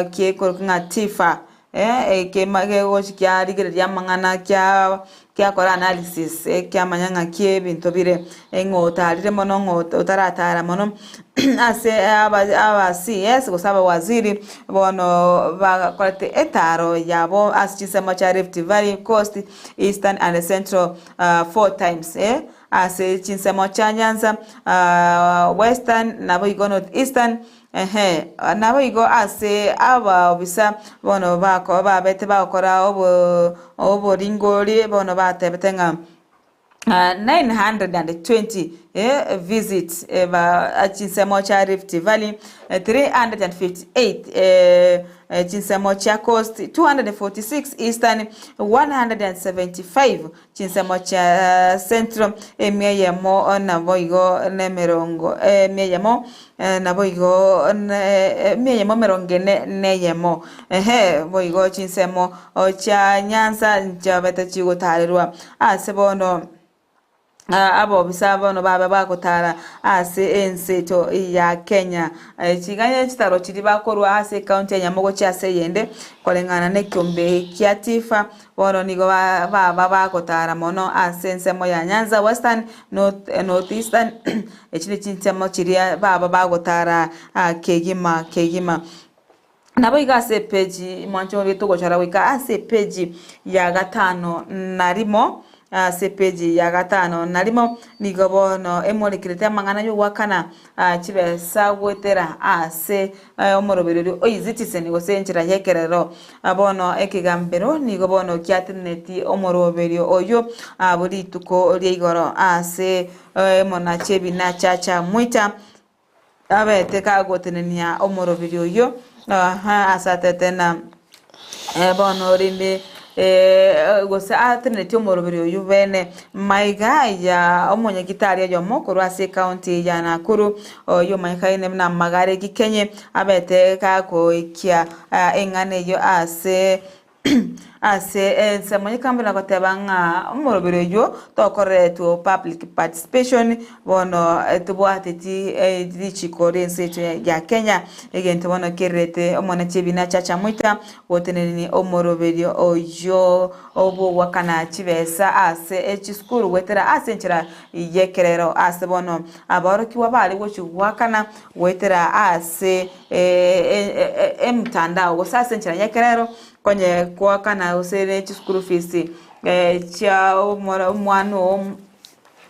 gekorokwa ng'a Tifa ekema kegochi kiarigereria amang'ana kia kiakora analysis kiamanya ng'aki ebinto bire, ng'o otarire mono ng'o otaratara mono ase aba aba CS gose abawaziri bono bakorete etaro yabo ase chinsemo chia Rift Valley, Coast, Eastern and Central four times ase chinsemo chia Nyanza, Western naboigo North Eastern Ehe, naboigo ase abaobisa bono bako babete bagokora obo oboringori bono batebete ng'a 920 visits ba chinsemo chia Rift Valley, 358 chinsemo chia Coast, 246 Eastern, 175 Chinsemo chia Central emia eyemo naboigo nemerongo emia eyemo naboigo emia eyemo emerongo ene na eyemo. Ehe boigo chinsemo chia Nyanza nchiabete chigotarerwa ase bono abobisa bono babe bagotara ase ense eto ya Kenya. Chiganye chitaro chiria bakorwa ase ekaunti ya Nyamogo gochia ase eyende koreng'ana nekiombe kia Tifa Bono nigo baba bagotara mono ase ensemo ya Nyanza Western, North, North Eastern, echi ne chinsemo chiria baba bagotara kegima kegima. Naboigo ase epeji mwanche obe togochora goika ase epeji ya gatano na rimo, ase epeji ya gatano na rimo nigo bono emorekerete amang'ana y'ogoakana chibesa goetera ase omoroberi oria o eCitizen gose enchera y'ekerero. Bono ekegambero nigo bono kiateneneti omoroberio oyio bwe rituko ria igoro ase omonachi ebina Chacha Mwita abete kagotenenia omoroberi oyio ase atete na bono rende gose atenenetie omoroberi oyio bene maiga ya omonyagitari oyomo korwa ase ecounty ya Nakuru oyio omanyekaine buna Magare Gikenye abete gagoikia eng'ana eyio ase ase ensemo y'ekambi na goteba ng'a omoroberi oyio tokoreretwe public participation bono tobwateti richiko ri'ense yaito ya Kenya egento bono kererete omonachi ebina Chacha Mwita goteneneni omoroberio oyio bw'ogoakana chibesa ase chisukuru goetera ase enchera y'ekerero ase bono aborokigwa bare gochia goakana goetera ase emtandao gose ase enchera y'ekerero. konye goakana gose ne chischool fees chia omora omwana oo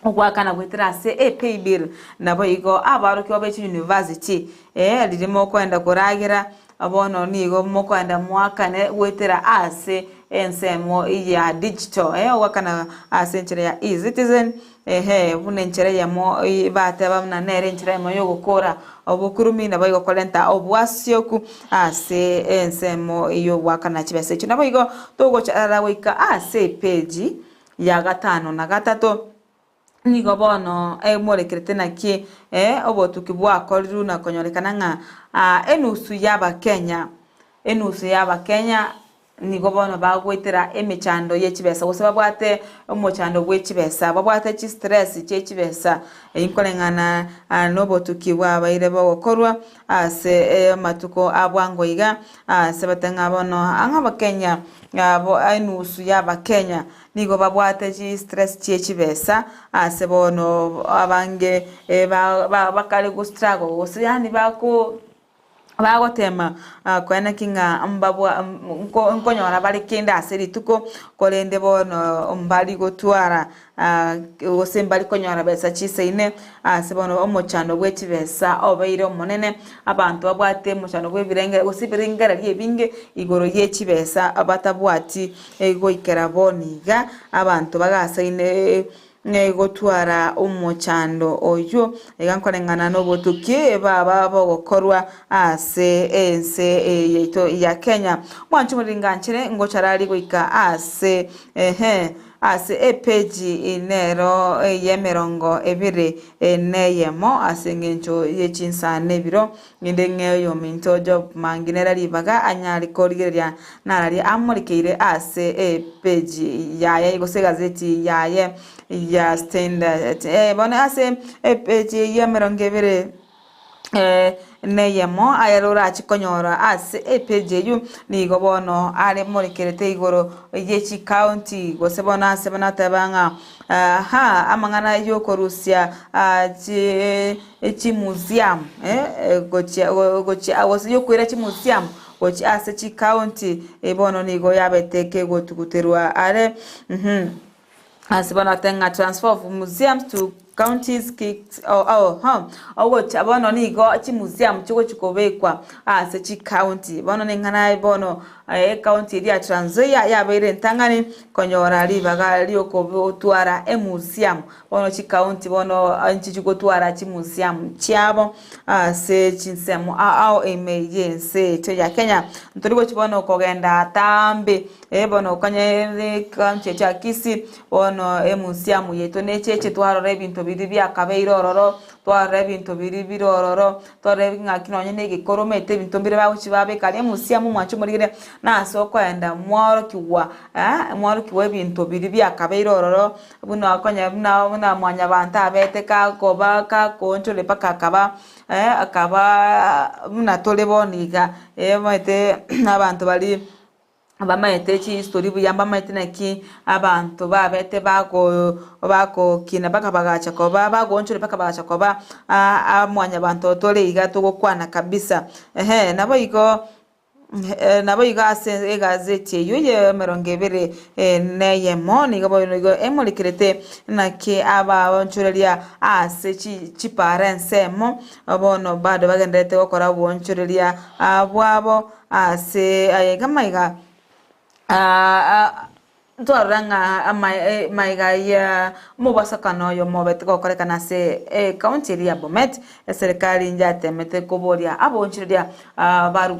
ogoakana goetera ase epaybill. Nabo igo abarokigwa be chiuniversity riria mokoenda koragera bono nigo mokoenda moakane goetera ase ensemo ya digital ogoakana ase enchera ya eCitizen ehe buna enchera eyemo bateba buna nere enchera eyemo yogokora obokurumi nabo igo korenta obwasioku ase ensemo yogoakana chibesa echio. Nabo igo togochara goika ase epage ya gatano na gatato nigo bono emorekerete naki obotuki bwakorirwe na konyorekana ng'a enusu ya abakenya enusu ya abakenya nigo bono bagoetera emechando ye chibesa gose babwate omochando bwe chibesa babwate chistress chie chibesa eywo nkoreng'ana na obotuki bwabaire bogokorwa ase amatuko a bwango iga ase bateba ng'a bono ang'e abakenya abo enusu ya abakenya nigo babwate chistress chie chibesa ase bono abange ba bakare gostruggle gose yaani bako bagotema koeneki ng'a mbabwa nkonyora bare kende ase rituko korende bono mbari gotwara gose mbari konyora besa chisaine ase bono omochando bwe chibesa obeire omonene abanto babwate omochando bwa ebirenge gose ebirengererio ebinge igoro ye chibesa batabwati goikera bono iga abanto bagasaine gotwara omochando oywo iga nkoreng'ana na obotuki baba bogokorwa ase ense yaito ya Kenya. Mwanche moringanchere ngochara goika ase ehe ase epage nero y'emerongo ebere neyemo ase eng'encho ye chinsa na ebiro ng'ende ng'e oyominto Job Mangi nere ribaga anyare korigereria nararia amorekeire ase epage yaye gose egazeti yaye ya Standard. Bono ase epage y'emerongo ebere neyemo ayare orache konyora ase epage eywo nigo bono are morekerete igoro ye chicounty gose bono ase banateba ng'a aha amang'ana yokorusia chi chimuseum gochia gochia gose yokoira chimuseum gochia ase chicounty bono nigo yabete kegotuguterwa are ase bono bateba ng'a transfer of museums to counties kicks oh, oh, huh. Ogocha bono nigo chimuseum chigochi kobekwa ase chicounty bono neng'ana bono ecounty eria ya Trans Nzoia yabeire entang'ani konyora ribaga riokotwara emuseum bono chicounty bono nchi chigotwara chimuseum chiabo ase chinsemo ao ime yense yaito ya Kenya. Ntori gochi bono kogenda atambe bono okanye county ya Kisii bono emuseum yaito necheche twarora ebinto biria biakabeire ororo twarora ebinto biria bire ororo twarora ng'aki nonye na egekoro omanyete ebinto mbire bagochi babeka aria emuseum mwanche morigere nase okoenda mwaorokigwa mwaorokigwa ebinto biria biakabeire ororo buna okonya buna buna mwanyabanto abete kakoba kakoonchore mpaka akaba akaba buna tore bono iga omanyete abanto baria bamaete chihistory buya mbamaete naki abanto babete bako bakokina mpaka bagacha koba bagoonchora mpaka bagacha koba mwanyabanto tore iga togokwana kabisa ehe nabo igo nabo igo ase egazeti eywo ya emerongo ebere neyemo nigo bono igo emorekerete naki abaonchoreria ase chipara ensemo bono bado bagendererete gokora oboonchoreria bwabo ase aiga maiga twarora ng'a maiga ya omobasokano oyo mobete gokorekana ase ecounty eria ya Bomet eserikari njatemete koboria aboonchoreria baru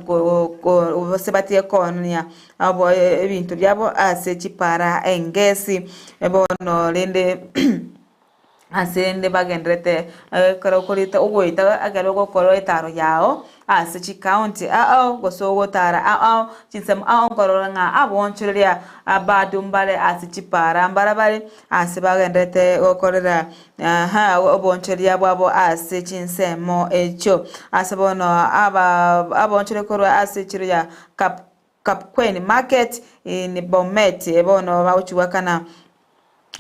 gose batige koonia abo ebinto biabo ase chipara engesi bono rende ase rende bagendererete ekero okoreta ogoeta ekero ogokora etaro yao ase chicounty ao gose ogotara ao chinsemo ao nkorora ng'a aboonchoreria bado mbare ase chipara mbara bare ase bagendererete gokorera aha oboonchoreria bwabo ase chinsemo echio. Ase bono aba aboonchoreria korwa ase echiro ya Kapkwen Market in Bomet bono bagochiwakana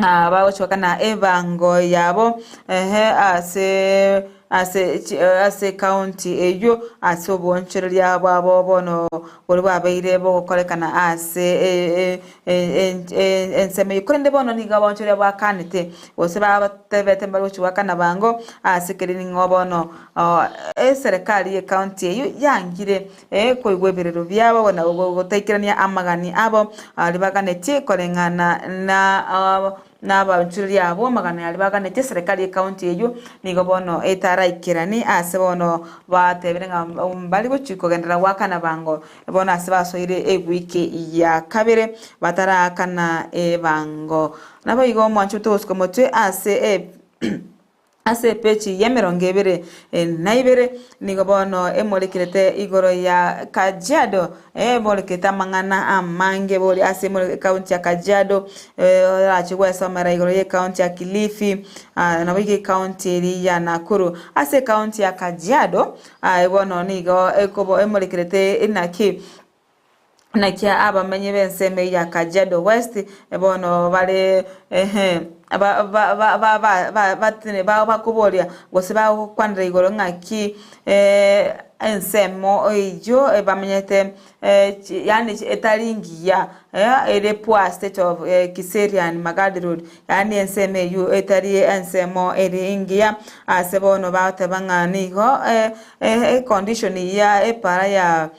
bagochiwakana ebango yabo ehe ase. ase ase ekaunti eyio ase oboonchoreria bwabo bono boria bwabeire bogokorekana ase ensemo eyio. Korende bono nigo oboonchoreria bwakanete gose batebete mbare gochia goakana bango ase keri ning'o bono eserekari y'ekaunti eyio yangire koigwa ebirero biabo na gotaikerania amagani abo aria baganetie koreng'ana na Nabaonchoreria abwo amagana aria baganetie eserekari y'ecounty eyio nigo bono etaraikerani ase bono batebire ng'a mbari gochia kogenderera goakana bango bono ase basoire ewiki ya kabere bataraakana ebango. Naboigo omwancho togosuka motwe ase Ase epeji y'emerongo ebere na ibere nigo bono emorekerete igoro ya Kajiado, emorekete amang'ana amange bori ase ekaunti ya Kajiado, orache gwesomera igoro y'ekaunti ya Kilifi, naboigo ekaunti eria ya Nakuru. Ase ekaunti ya Kajiado, bono nigo ekobo emorekerete inaki Naki abamenyi b'ensemo eyio ya Kajiado West bono bare ehe bakoboria gose bagokwanera igoro ng'aki ensemo eyio bamenyete yaani etari ngiya ere poor state of Kiserian Magadi Road yaani ensemo eyio etari ensemo ere engiya ase bono bagoteba ng'a nigo econdition ya epara ya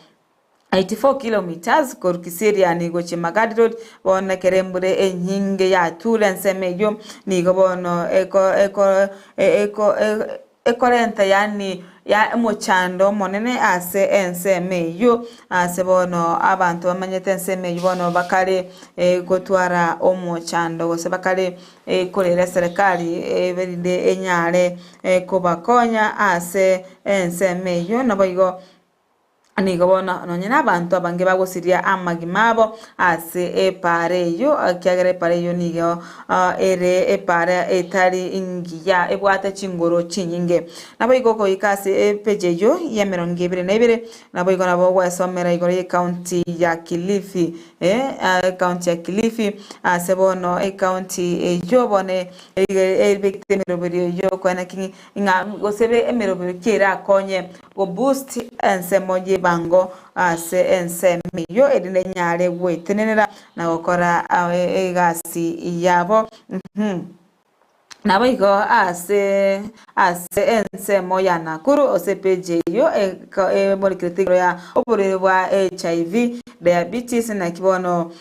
84 kilometres korwa Kiseriani gochia Magadi Road, bono ekero embura enyinge yature ensemo eyio, nigo bono eko eko eko ekorenta yaani ya omochando omonene ase ensemo eyio, ase bono abanto bamenyete ensemo eyio bono bakare gotwara omochando gose bakare korera eserekari erinde enyare kobakonya ase ensemo eyio, naboigo. Nigo bono nonya nabanto abange bagosiria amagima abo ase epaara eyio, ekiagera epaara eyio nigo ere epaara etari engiya, ebwate chingoro chinyinge. Naboigo ogoika ase epeji eyio y'emerongo ebere na ebere, naboigo nabo ogwesomera igoro y'ecounty ya Kilifi, ecounty ya Kilifi, ase bono ecounty eyio bono ebekete emeroberio eyio okwana ki ng'a gose emeroberio ki erakonye Go-boost ensemo y'ebango ase ensemo eyio erinde enyare gwetenenera na gokora egasi yabo. Naboigo ase ase ensemo ya Nakuru ase epeji eyio emorekerete igoro ya oborwaire bwa HIV, diabetes naki bono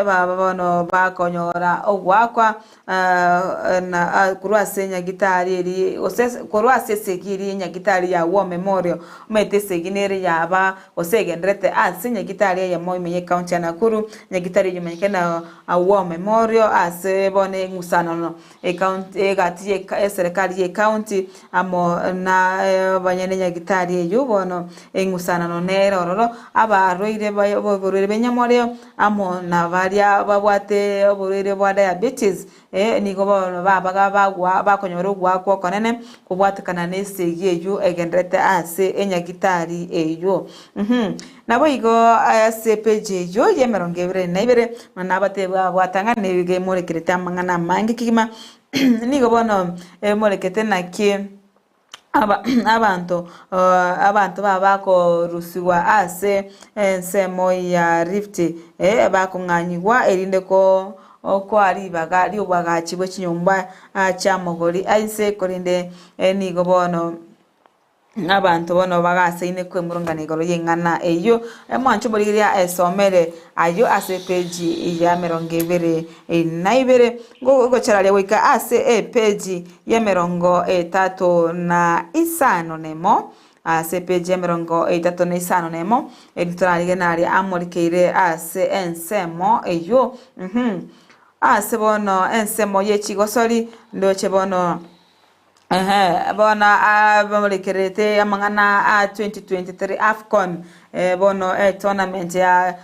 baba bono bakonyora ogoakwa na korwa ase nyagitari eria gose korwa ase esegi eria y'enyagitari ya War Memorial, omanyete esegi nere yaba gose egendererete ase nyagitari eyemo ime y'ecounty ya Nakuru, nyagitari eyio omanyekane na War Memorial ase bono eng'usanano ecounty egati ye eserekari y'ecounty amo na abanyene nyagitari eyio bono eng'usanano nere ororo, abarwaire ba oborwaire bw'enyamoreo Amo nabaria babwate oborwaire bwa diabetes, nigo bono babaga bagwa bakonyora ogoakwa okonene kobwatekana nesegi eyio egendererete ase enyagitari eyio. Naboigo ase epeji eyio y'emerongo ebere na ibere, buna nabatebia bwatang'ana nigo emorekerete amang'ana amange kegima, nigo bono emorekete naki. Abanto abanto baba bakorusigwa ase ensemo ya Rift, bakong'anyigwa erinde koa ribaga ri'oboagachi bwe chinyomba chi'amagori a inse, korende nigo bono abanto bono bagasaine kwemurungana igoro y'eng'ana eyio. Mwanche omorigereria esomere ayio ase epeji ya emerongo ebere na ibere, gochararia goika ase epeji y'emerongo etato na isano nemo, ase epeji y'emerongo etato na isano nemo, erio torarige naria amorikeire ase ensemo eyio, uhum, ase bono ensemo ye chigosori, ndoche bono ehe, bono amorekerete amang'ana a 2023 Afcon, bono etournament ya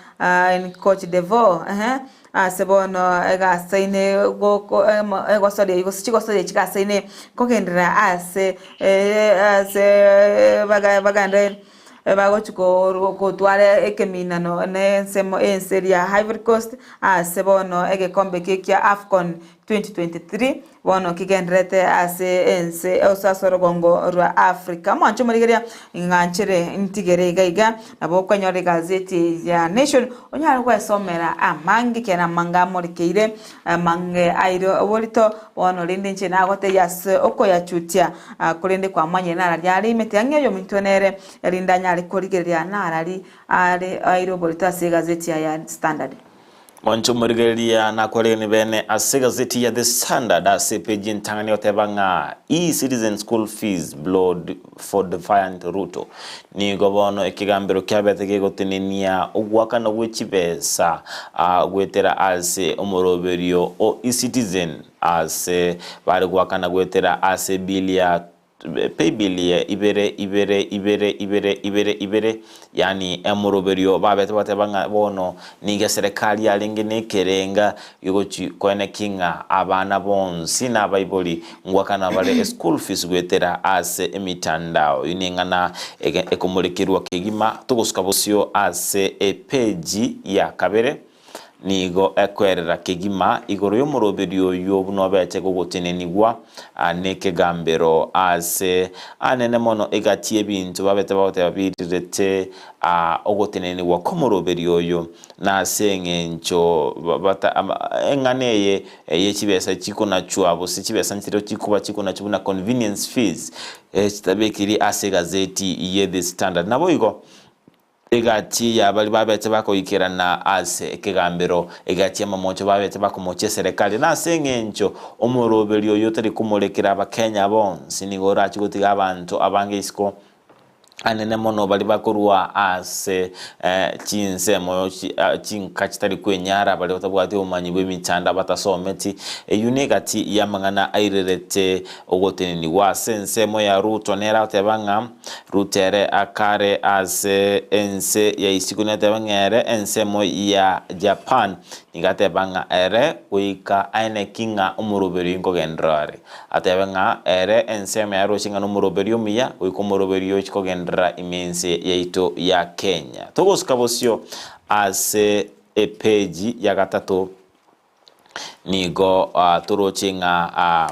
in Cote d'Ivoire, ehe. Ase bono egasaine goko egosoria gose chigosoria chigasaine kogenderera ase ase bagende bagochi gotwara ekeminano na ensemo ense eria ya Ivory Coast ase bono egekombe eke kia Afcon. 2023 bono kigendererete ase ense ase ase orogongo rwa Africa. Mwanche omorigereria ng'anchere ntigere iga iga nabo okonyora egazeti ya Nation onyare gwesomera amange ekiagera amange amorekeire amange aire oborito bono rende inche nagotebia ase okoyachutia korende kwamanyire narari are ime tiga ng'e oyominto nere erinde anyare korigereria narari are aire oborito ase egazeti ya Standard. Mwanche omorigereria nakwaregani bene ase egazeti ya The Standard ase epeji entang'ani egoteba ng'a E-Citizen School Fees Blowed for Defiant Ruto. Nigo bono ekegambero kiabete gegotenenia ogoakana gwe chibesa goetera ase omoroberio o E-Citizen ase bare goakana goetera ase ebill ya Paybill ya ibere ibere ibere ibere ibere ibere, yaani emoroberio babete bateba ng'a bono nigo eserekari yarenge nekerenga gegochi koeneki ng'a abana bonsi na abaibori ngoakana bare eschool fees goetera ase emitandao. Eyio neng'ana ege ekomorekerwa kegima togosuka bosio ase epeji ya kabere. Nigo ekwerera kegima igoro y'omoroberio oyio buna obeche gogotenenigwa nekegambero aase anene mono egati y'ebinto babete bagoteba birirete ogotenenigwa kw'omoroberio oyo, na ase engencho eng'ana eye ye chibesa chikonachwa gose chibesa nchireo chikoba chikonachwa buna convenience fees chitabekiri ase egazeti ye The Standard. Naboigo Egati y'abaria babete bakoikerana ase ekegambero, egati y'amamocho babete bakomochia eserekari, na ase engencho omoroberio oyio otari komorekera Abakenya bonsi, nigo orache gotiga abanto abange isiko anene mono baria bakorwa ase chinsemo chinka chitari kwenyara, baria batabwati obomanyi bw'emechando abatasometi. Eyio negati y'amang'ana airerete ogotenenigwa ase ensemo ya Ruto nere agoteba ng'a Ruto ere akare ase ense ya isiko nigo ateba ng'a ere ensemo ya Japan nigo ateba ng'a ere goika aeneki ng'a omoroberio nkogenderera are. Atebe ng'a ere ensemo yaroche ng'a nomoroberio omuya goika omoroberio ochi kogenderera ime ense yaito ya Kenya. Togosuka bosio ase epeji ya gatato. Nigo toroche ng'a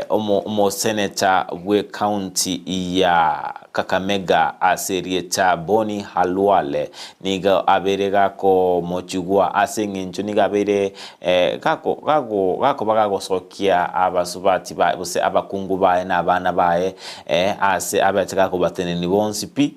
omoseneta bw'ecounty ya Kakamega ase erieta Boni Khalwale nigo abeire gakomochigwa ase eng'encho nigo abeire gakoba gagosokia abasubati baye gose abakungu baye na abana baye ase abete gakobatenenia bonsi pi.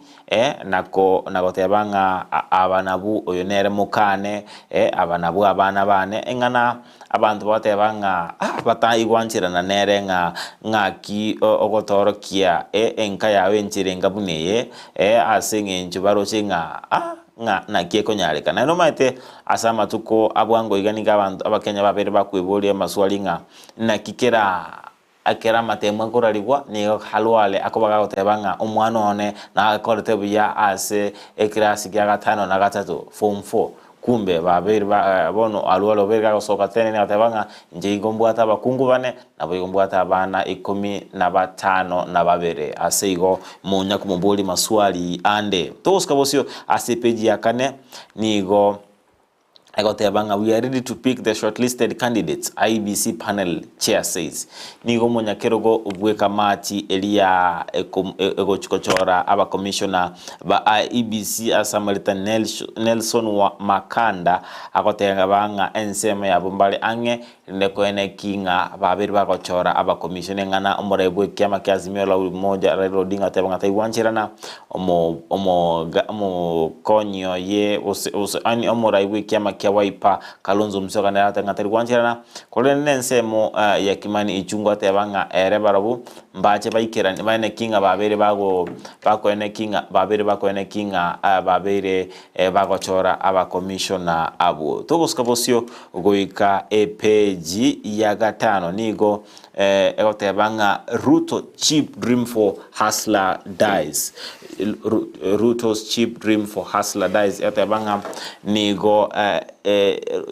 Na goteba ng'a aba nabwo oyo nere mokane, aba nabwo abana bane, eng'ana abanto bagoteba ng'a ah bataigwancherana nere ng'a ng'aki ogotoorokia enka yao enchera enga buna eye, ase eng'encho baroche ng'a ah ng'a naki ekonyarekana. Naende omanyete ase amatuko a bwango iga nigo abanto abakenya babere bakoiboria amaswali ng'a naki kera Ekero amatemo akorarigwa, nigo Khalwale akoba gagoteba ng'a omwana one nakorete buya ase ekerasi kia gatano na gatato, form four, kumbe babeire ba bono Alwale obeire gagosoka tene nigo agoteba ng'a inche igo mbwate abakungu bane, naboigo mbwate abana ikomi na batano na babere. Ase igo monya komoboria maswali ande. Togosuka bosio ase epeji ya kane nigo. Egoteba ng'a we are ready to pick the shortlisted candidates, IEBC panel chair says. Nigo omonyakerogo bw'ekamati eria egochi kochora abakomishona ba IEBC ase amarita Nelson Makanda agoteba ng'a ensemo yabo mbare ang'e rinde koeneki ng'a babeire bagochora abakomishona eng'ana omorai bw'ekiama kia Azimio la Umoja Raila Odinga ateba ng'a taigwancherana omokonyi oye gose gose yaani omorai bw'ekiama kia Wiper Kalonzo Musyoka nere agateba ng'a tari gwancherana, korende nensemo ya Kimani Ichung'wa ateba ng'a ere barobwo mbache baikeranie baeneki ng'a babeire bago bakoeneki ng'a babeire bakoeneki ng'a babeire bagochora abakomishona abwo. Togosuka bosio goika epeji ya gatano nigo Egoteba ng'a Ruto cheap dream for hustler dies. Ruto's cheap dream for hustler dies. Egoteba ng'a nigo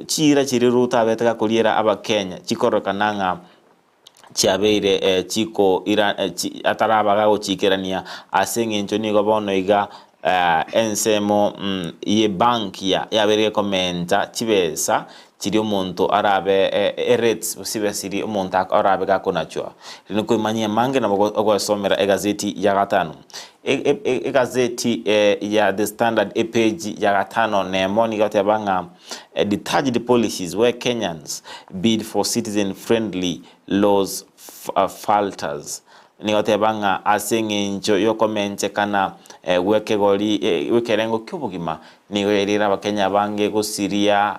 chiira chiria Ruto abete gakoriera abakenya chikororekana ng'a chiabeire chiko ira ataraba gagochikerania ase eng'encho nigo bono iga ensemo ye bank yabeire gekomenta chibesa. chiria omonto arabe erates chibe chiria omonto arabe gakonachwa. Riria koimanyia amange nabo ogosomera egazeti ya gatano. Egazeti ya The Standard epage ya gatano nemo nigo egoteba ng'a Detached policies where Kenyans bid for citizen friendly laws falters. Nigo egoteba ng'a ase eng'encho y'okomenchekana gw'ekegori gw'ekerengo ki'obogima Nigo yairire Abakenya abange gosiria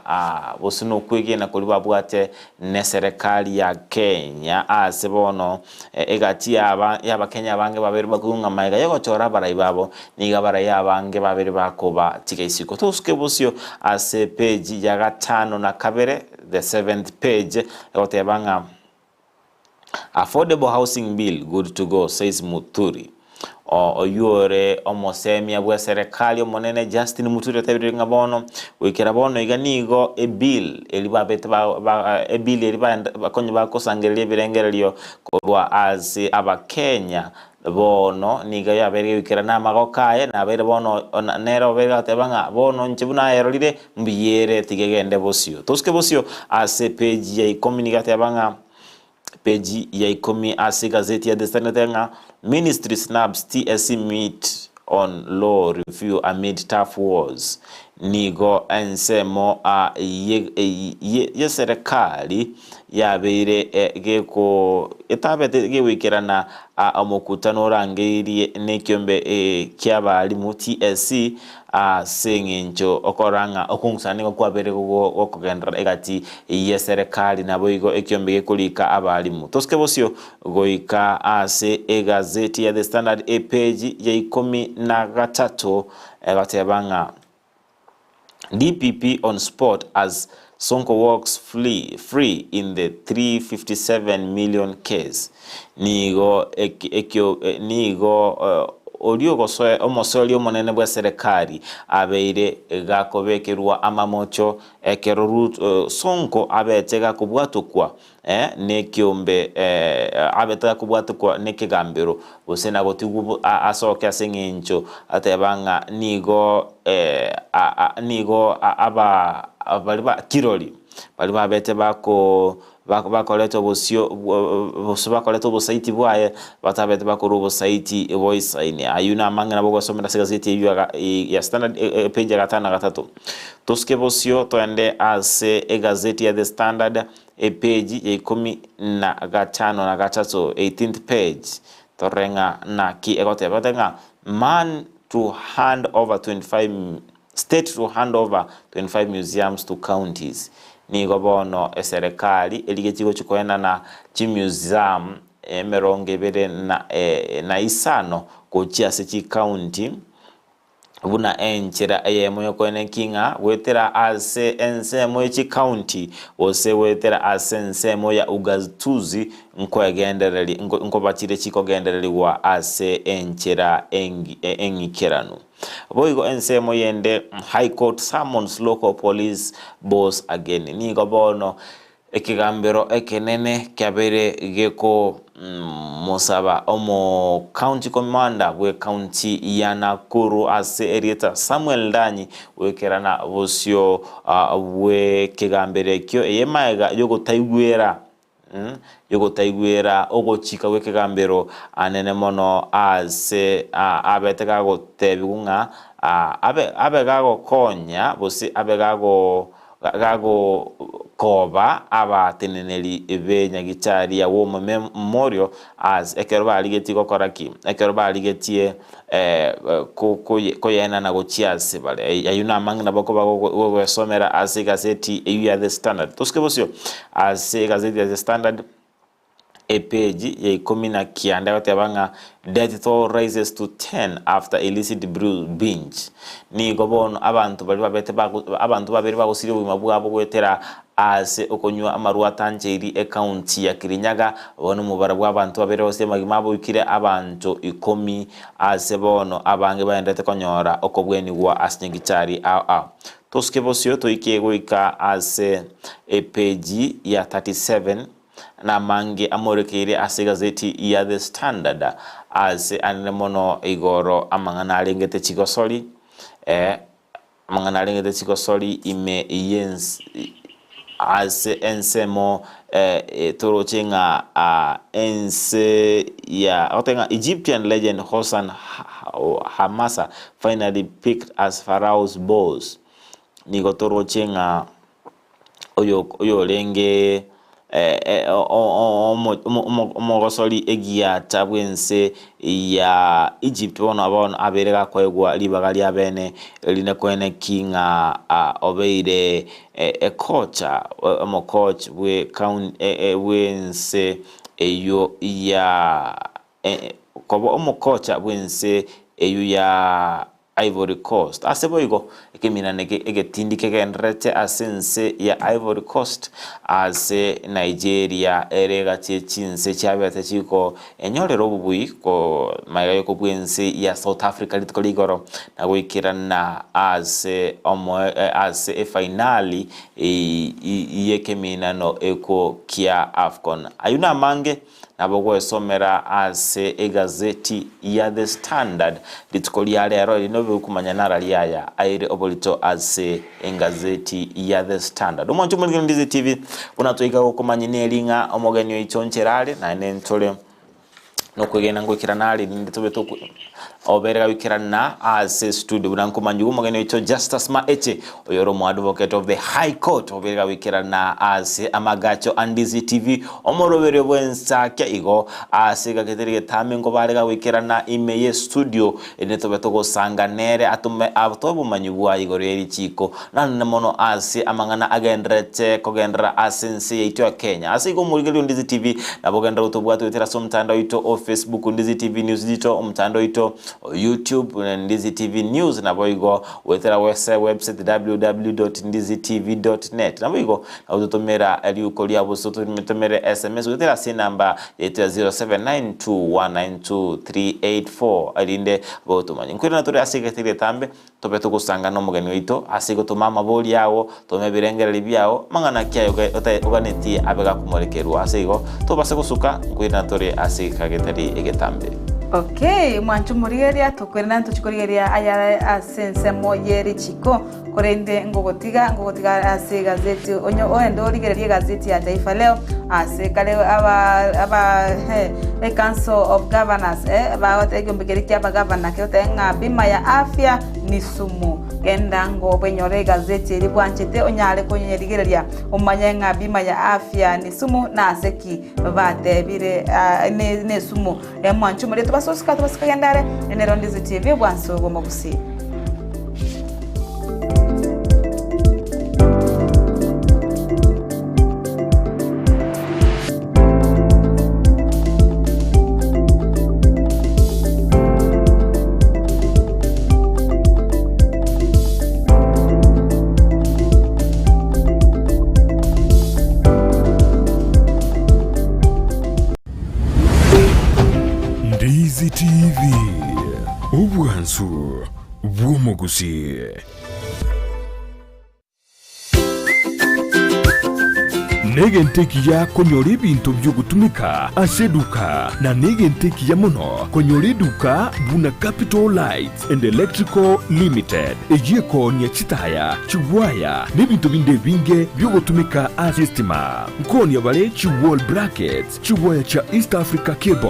gose nokwegena koria babwate neserekari ya Kenya ase bono egati y'Abakenya abange babere bakong'a magega yogochora abarai babo, nigo abarai abange babere bakoba tiga isiko. Tosuke bosio ase page ya gatano na kabere, the seventh page, egoteba ng'a Affordable housing bill good to go, says Muturi. Oyio ore omosemia bw'eserekari omonene Justin Muturi otebirie ng'a bono goikera bono iga nigo ebill eri babete ebill eri bakonye bakosangereria ebirengererio korwa ase abakenya bono nigo yabeire goikera namagoko aye nabeire bono nere obeire goteba ng'a bono inche buna ayerorire mbuya ere tiga egende bosio. Tosuke bosio ase page ya ikomi nigo ateba ng'a Peji ya ikomi ase egazeti ya The Standard ng'a Ministry snubs TSC meet on law review amid turf wars. Nigo ensemo y'eserekari yabeire geko etabete gegoikerana omokutano orangeirie nekiombe ki'abalimu TSC Ase engencho okorora ng'a okong'usana nigo kwabeire gokogenderera egati y'eserekari, naboigo ekiombe gekorika abalimu. Tosuke bosio goika ase egazeti ya The Standard epeji ya ikomi na gatato egoteba ng'a DPP on spot as Sonko walks flee free in the 357 million case. Nigo ekio nigo oria ogosoe omosoeri omonene bw'eserekari abeire gakobekerwa amamocho ekero Ruto Sonko abete gakobwatokwa nekiombe abete gakobwatokwa nekegambero gose nagotigwa asoke ase eng'encho ateba ng'a nigo nigo aba baria ba kirori baria babete bako Bakorete obosio gose bakorete obosaiti bwaye, batabete bakorwa obosaiti boisaine. Ayio namang'ana bogosomera ase egazeti eyio ya Standard epage ya gatano na gatato. Tosuke bosio toende ase egazeti ya The Standard epage ya ikomi na gatano na gatato, eighteenth page, torore ng'a naki egoteba. Egoteba ng'a man to hand over 25 State to hand over 25 museums to counties. Nigo bono eserekari erigetie gochia koenana chimuseum emerongo ebere na na isano gochia ase chicounty buna enchera eyemo yokoenekia ng'a goetera ase ensemo ye chicounty gose goetera ase ensemo ya ugatuzi nkoegendereri nkobachire chikogendererigwa ase enchera eng'ikeranu. Boigo ensemo yende High Court summons local police boss again. Nigo bono ekegambero ekenene kiabeire gekomosaba omo county commander bwe county ya Nakuru ase erieta Samuel Ndanyi goikerana bosio bw'ekegambero ekio eye magega yogotaigwera Yogotaigwera ogochika gw'ekegambero anene mono aase abete gagotebigwa ng'a abe abe gagokonya gose abe gago gagokoba abateneneri be nyagetari ya War Memorial ase ekero barigetie gokora ki? Ekero barigetie koyenana gochia ase bare. Ayio namang'ina bakoba gogwesomera ase egazeti eyio ya The Standard. Tosuke bosio ase egazeti ya The Standard epeji ya ikomi na kianda egoteba ng'a death toll rises to 10 after illicit brew binge. Nigo bono abanto baria babete abanto babere bagosiria obogima bwabo goetera Ase okonywa amarwa atancheiri ecounty ya Kirinyaga, bono omobaro bw'abanto babere gose amagima aboikire abanto ikomi ase bono abange baenderete konyora okobwenigwa ase nyagetari ao ao. Tosuke bosio toike goika ase epeji ya 37 namange amorekeire ase egazeti ya The Standard ase anene mono igoro amang'ana arengete chigosori, Amang'ana arengete chigosori ime y'ense. Ase ensemo toroche ng'a ense ya goteba ng'a Egyptian legend Hosan Hamasa finally picked as Pharaoh's boss. Nigo toroche ng'a oyo oyorenge omogosori egiata bw'ense ya Egypt bono bono abeire gakoegwa ribaga ria bene erinde koene ki ng'a obeire ekocha omocoach bwe bw'ense eyio ya koba omokocha bw'ense eyio ya Ivory Coast. Ase boigo, ekeminana eke egetindi kegendererete ase ense ya Ivory Coast ase Nigeria ere egati ye chinse chiabete chiko enyorera obobui ko magega yokobua ense ya South Africa rituko rigoro na goikerana ase omo ase efainali yekeminano ekwo kia Afcon. Ayio namange Nabo gwesomera ase egazeti ya The Standard rituko ria rero, eri nobe okomanya narari aya aire oborito ase engazeti ya The Standard. Omwancho omorikani Ndizi TV, buna twaika gokomanyia neri ng'a omogeni oito nchera are, naende ntore nokwegena ngoikerana are rinde tobe tokwe obere gagoikerana ase studio buna nkomanyigwa omogeni oito Justus Maeche Oyo ore omoadvocate of the High Court obeire goikerana ase amagacho a Ndizi TV omoroberio bw'ensakia igo ase egageteri getame nkobare gagoikerana ime ye studio erinde tobe togosanga nere atome atoe obomanyi bwaye igoro ye richiko nanene mono ase amang'ana agendererete kogenderera ase ense yaito ya Kenya. Ase igo omorigereria o Ndizi TV nabo ogenderere gotobwata goetera ase omotandao oito o Facebook Ndizi TV News Digital omotandao oito o YouTube Ndizi TV News naboigo Goetera ase website www.ndizitv.net. Naboigo nabo totomera riuko ria bosa totomere sms goetera ase enamba yaito ya 0792192384 erinde botomanye. Nkoirana tore ase egete getambe tobe togosanga nomogeni oito ase gotoma amabori ao tome ebirengererio biao mang'ana ki aye oganetie abe gakomorekerwa ase igo tobase gosuka nkoirana tore ase egeka getari egetambe. Okay, mwanche omorigereria, tokoirana ntochie korigereria ayare ase ensemo ye richiko, korende ngogotiga ngogotiga ase egazeti onye oende origererie egazeti ya Taifa Leo ase kare aba aba he ecouncil of governors eh, bagoteba ekeombe keria kia abagavana kegoteba ng'a bima ya afya ni sumu. Genda ng'o bwenyore egazeti eria bwanchete onyare konyerigereria omanye ng'a bima ya afya ni sumu nase ki batebire ah, ne nesumu. Emwanche omoria tobasusuka tobasuka genda are nero Ndizi TV obwanso bw'omogusii. Ndizi TV, obwansu bw'omogusii. Negento ekiya konyora ebinto bi'ogotumeka ase eduka, na negento ekiya mono konyora eduka buna Capital Lights and Electrical Limited, eyio ekoonia chitaya, chigwaya, na ebinto binde ebinge bi'ogotumeka ase estima. Nkoonia bare chi wall brackets, chigwaya chia East Africa Cable.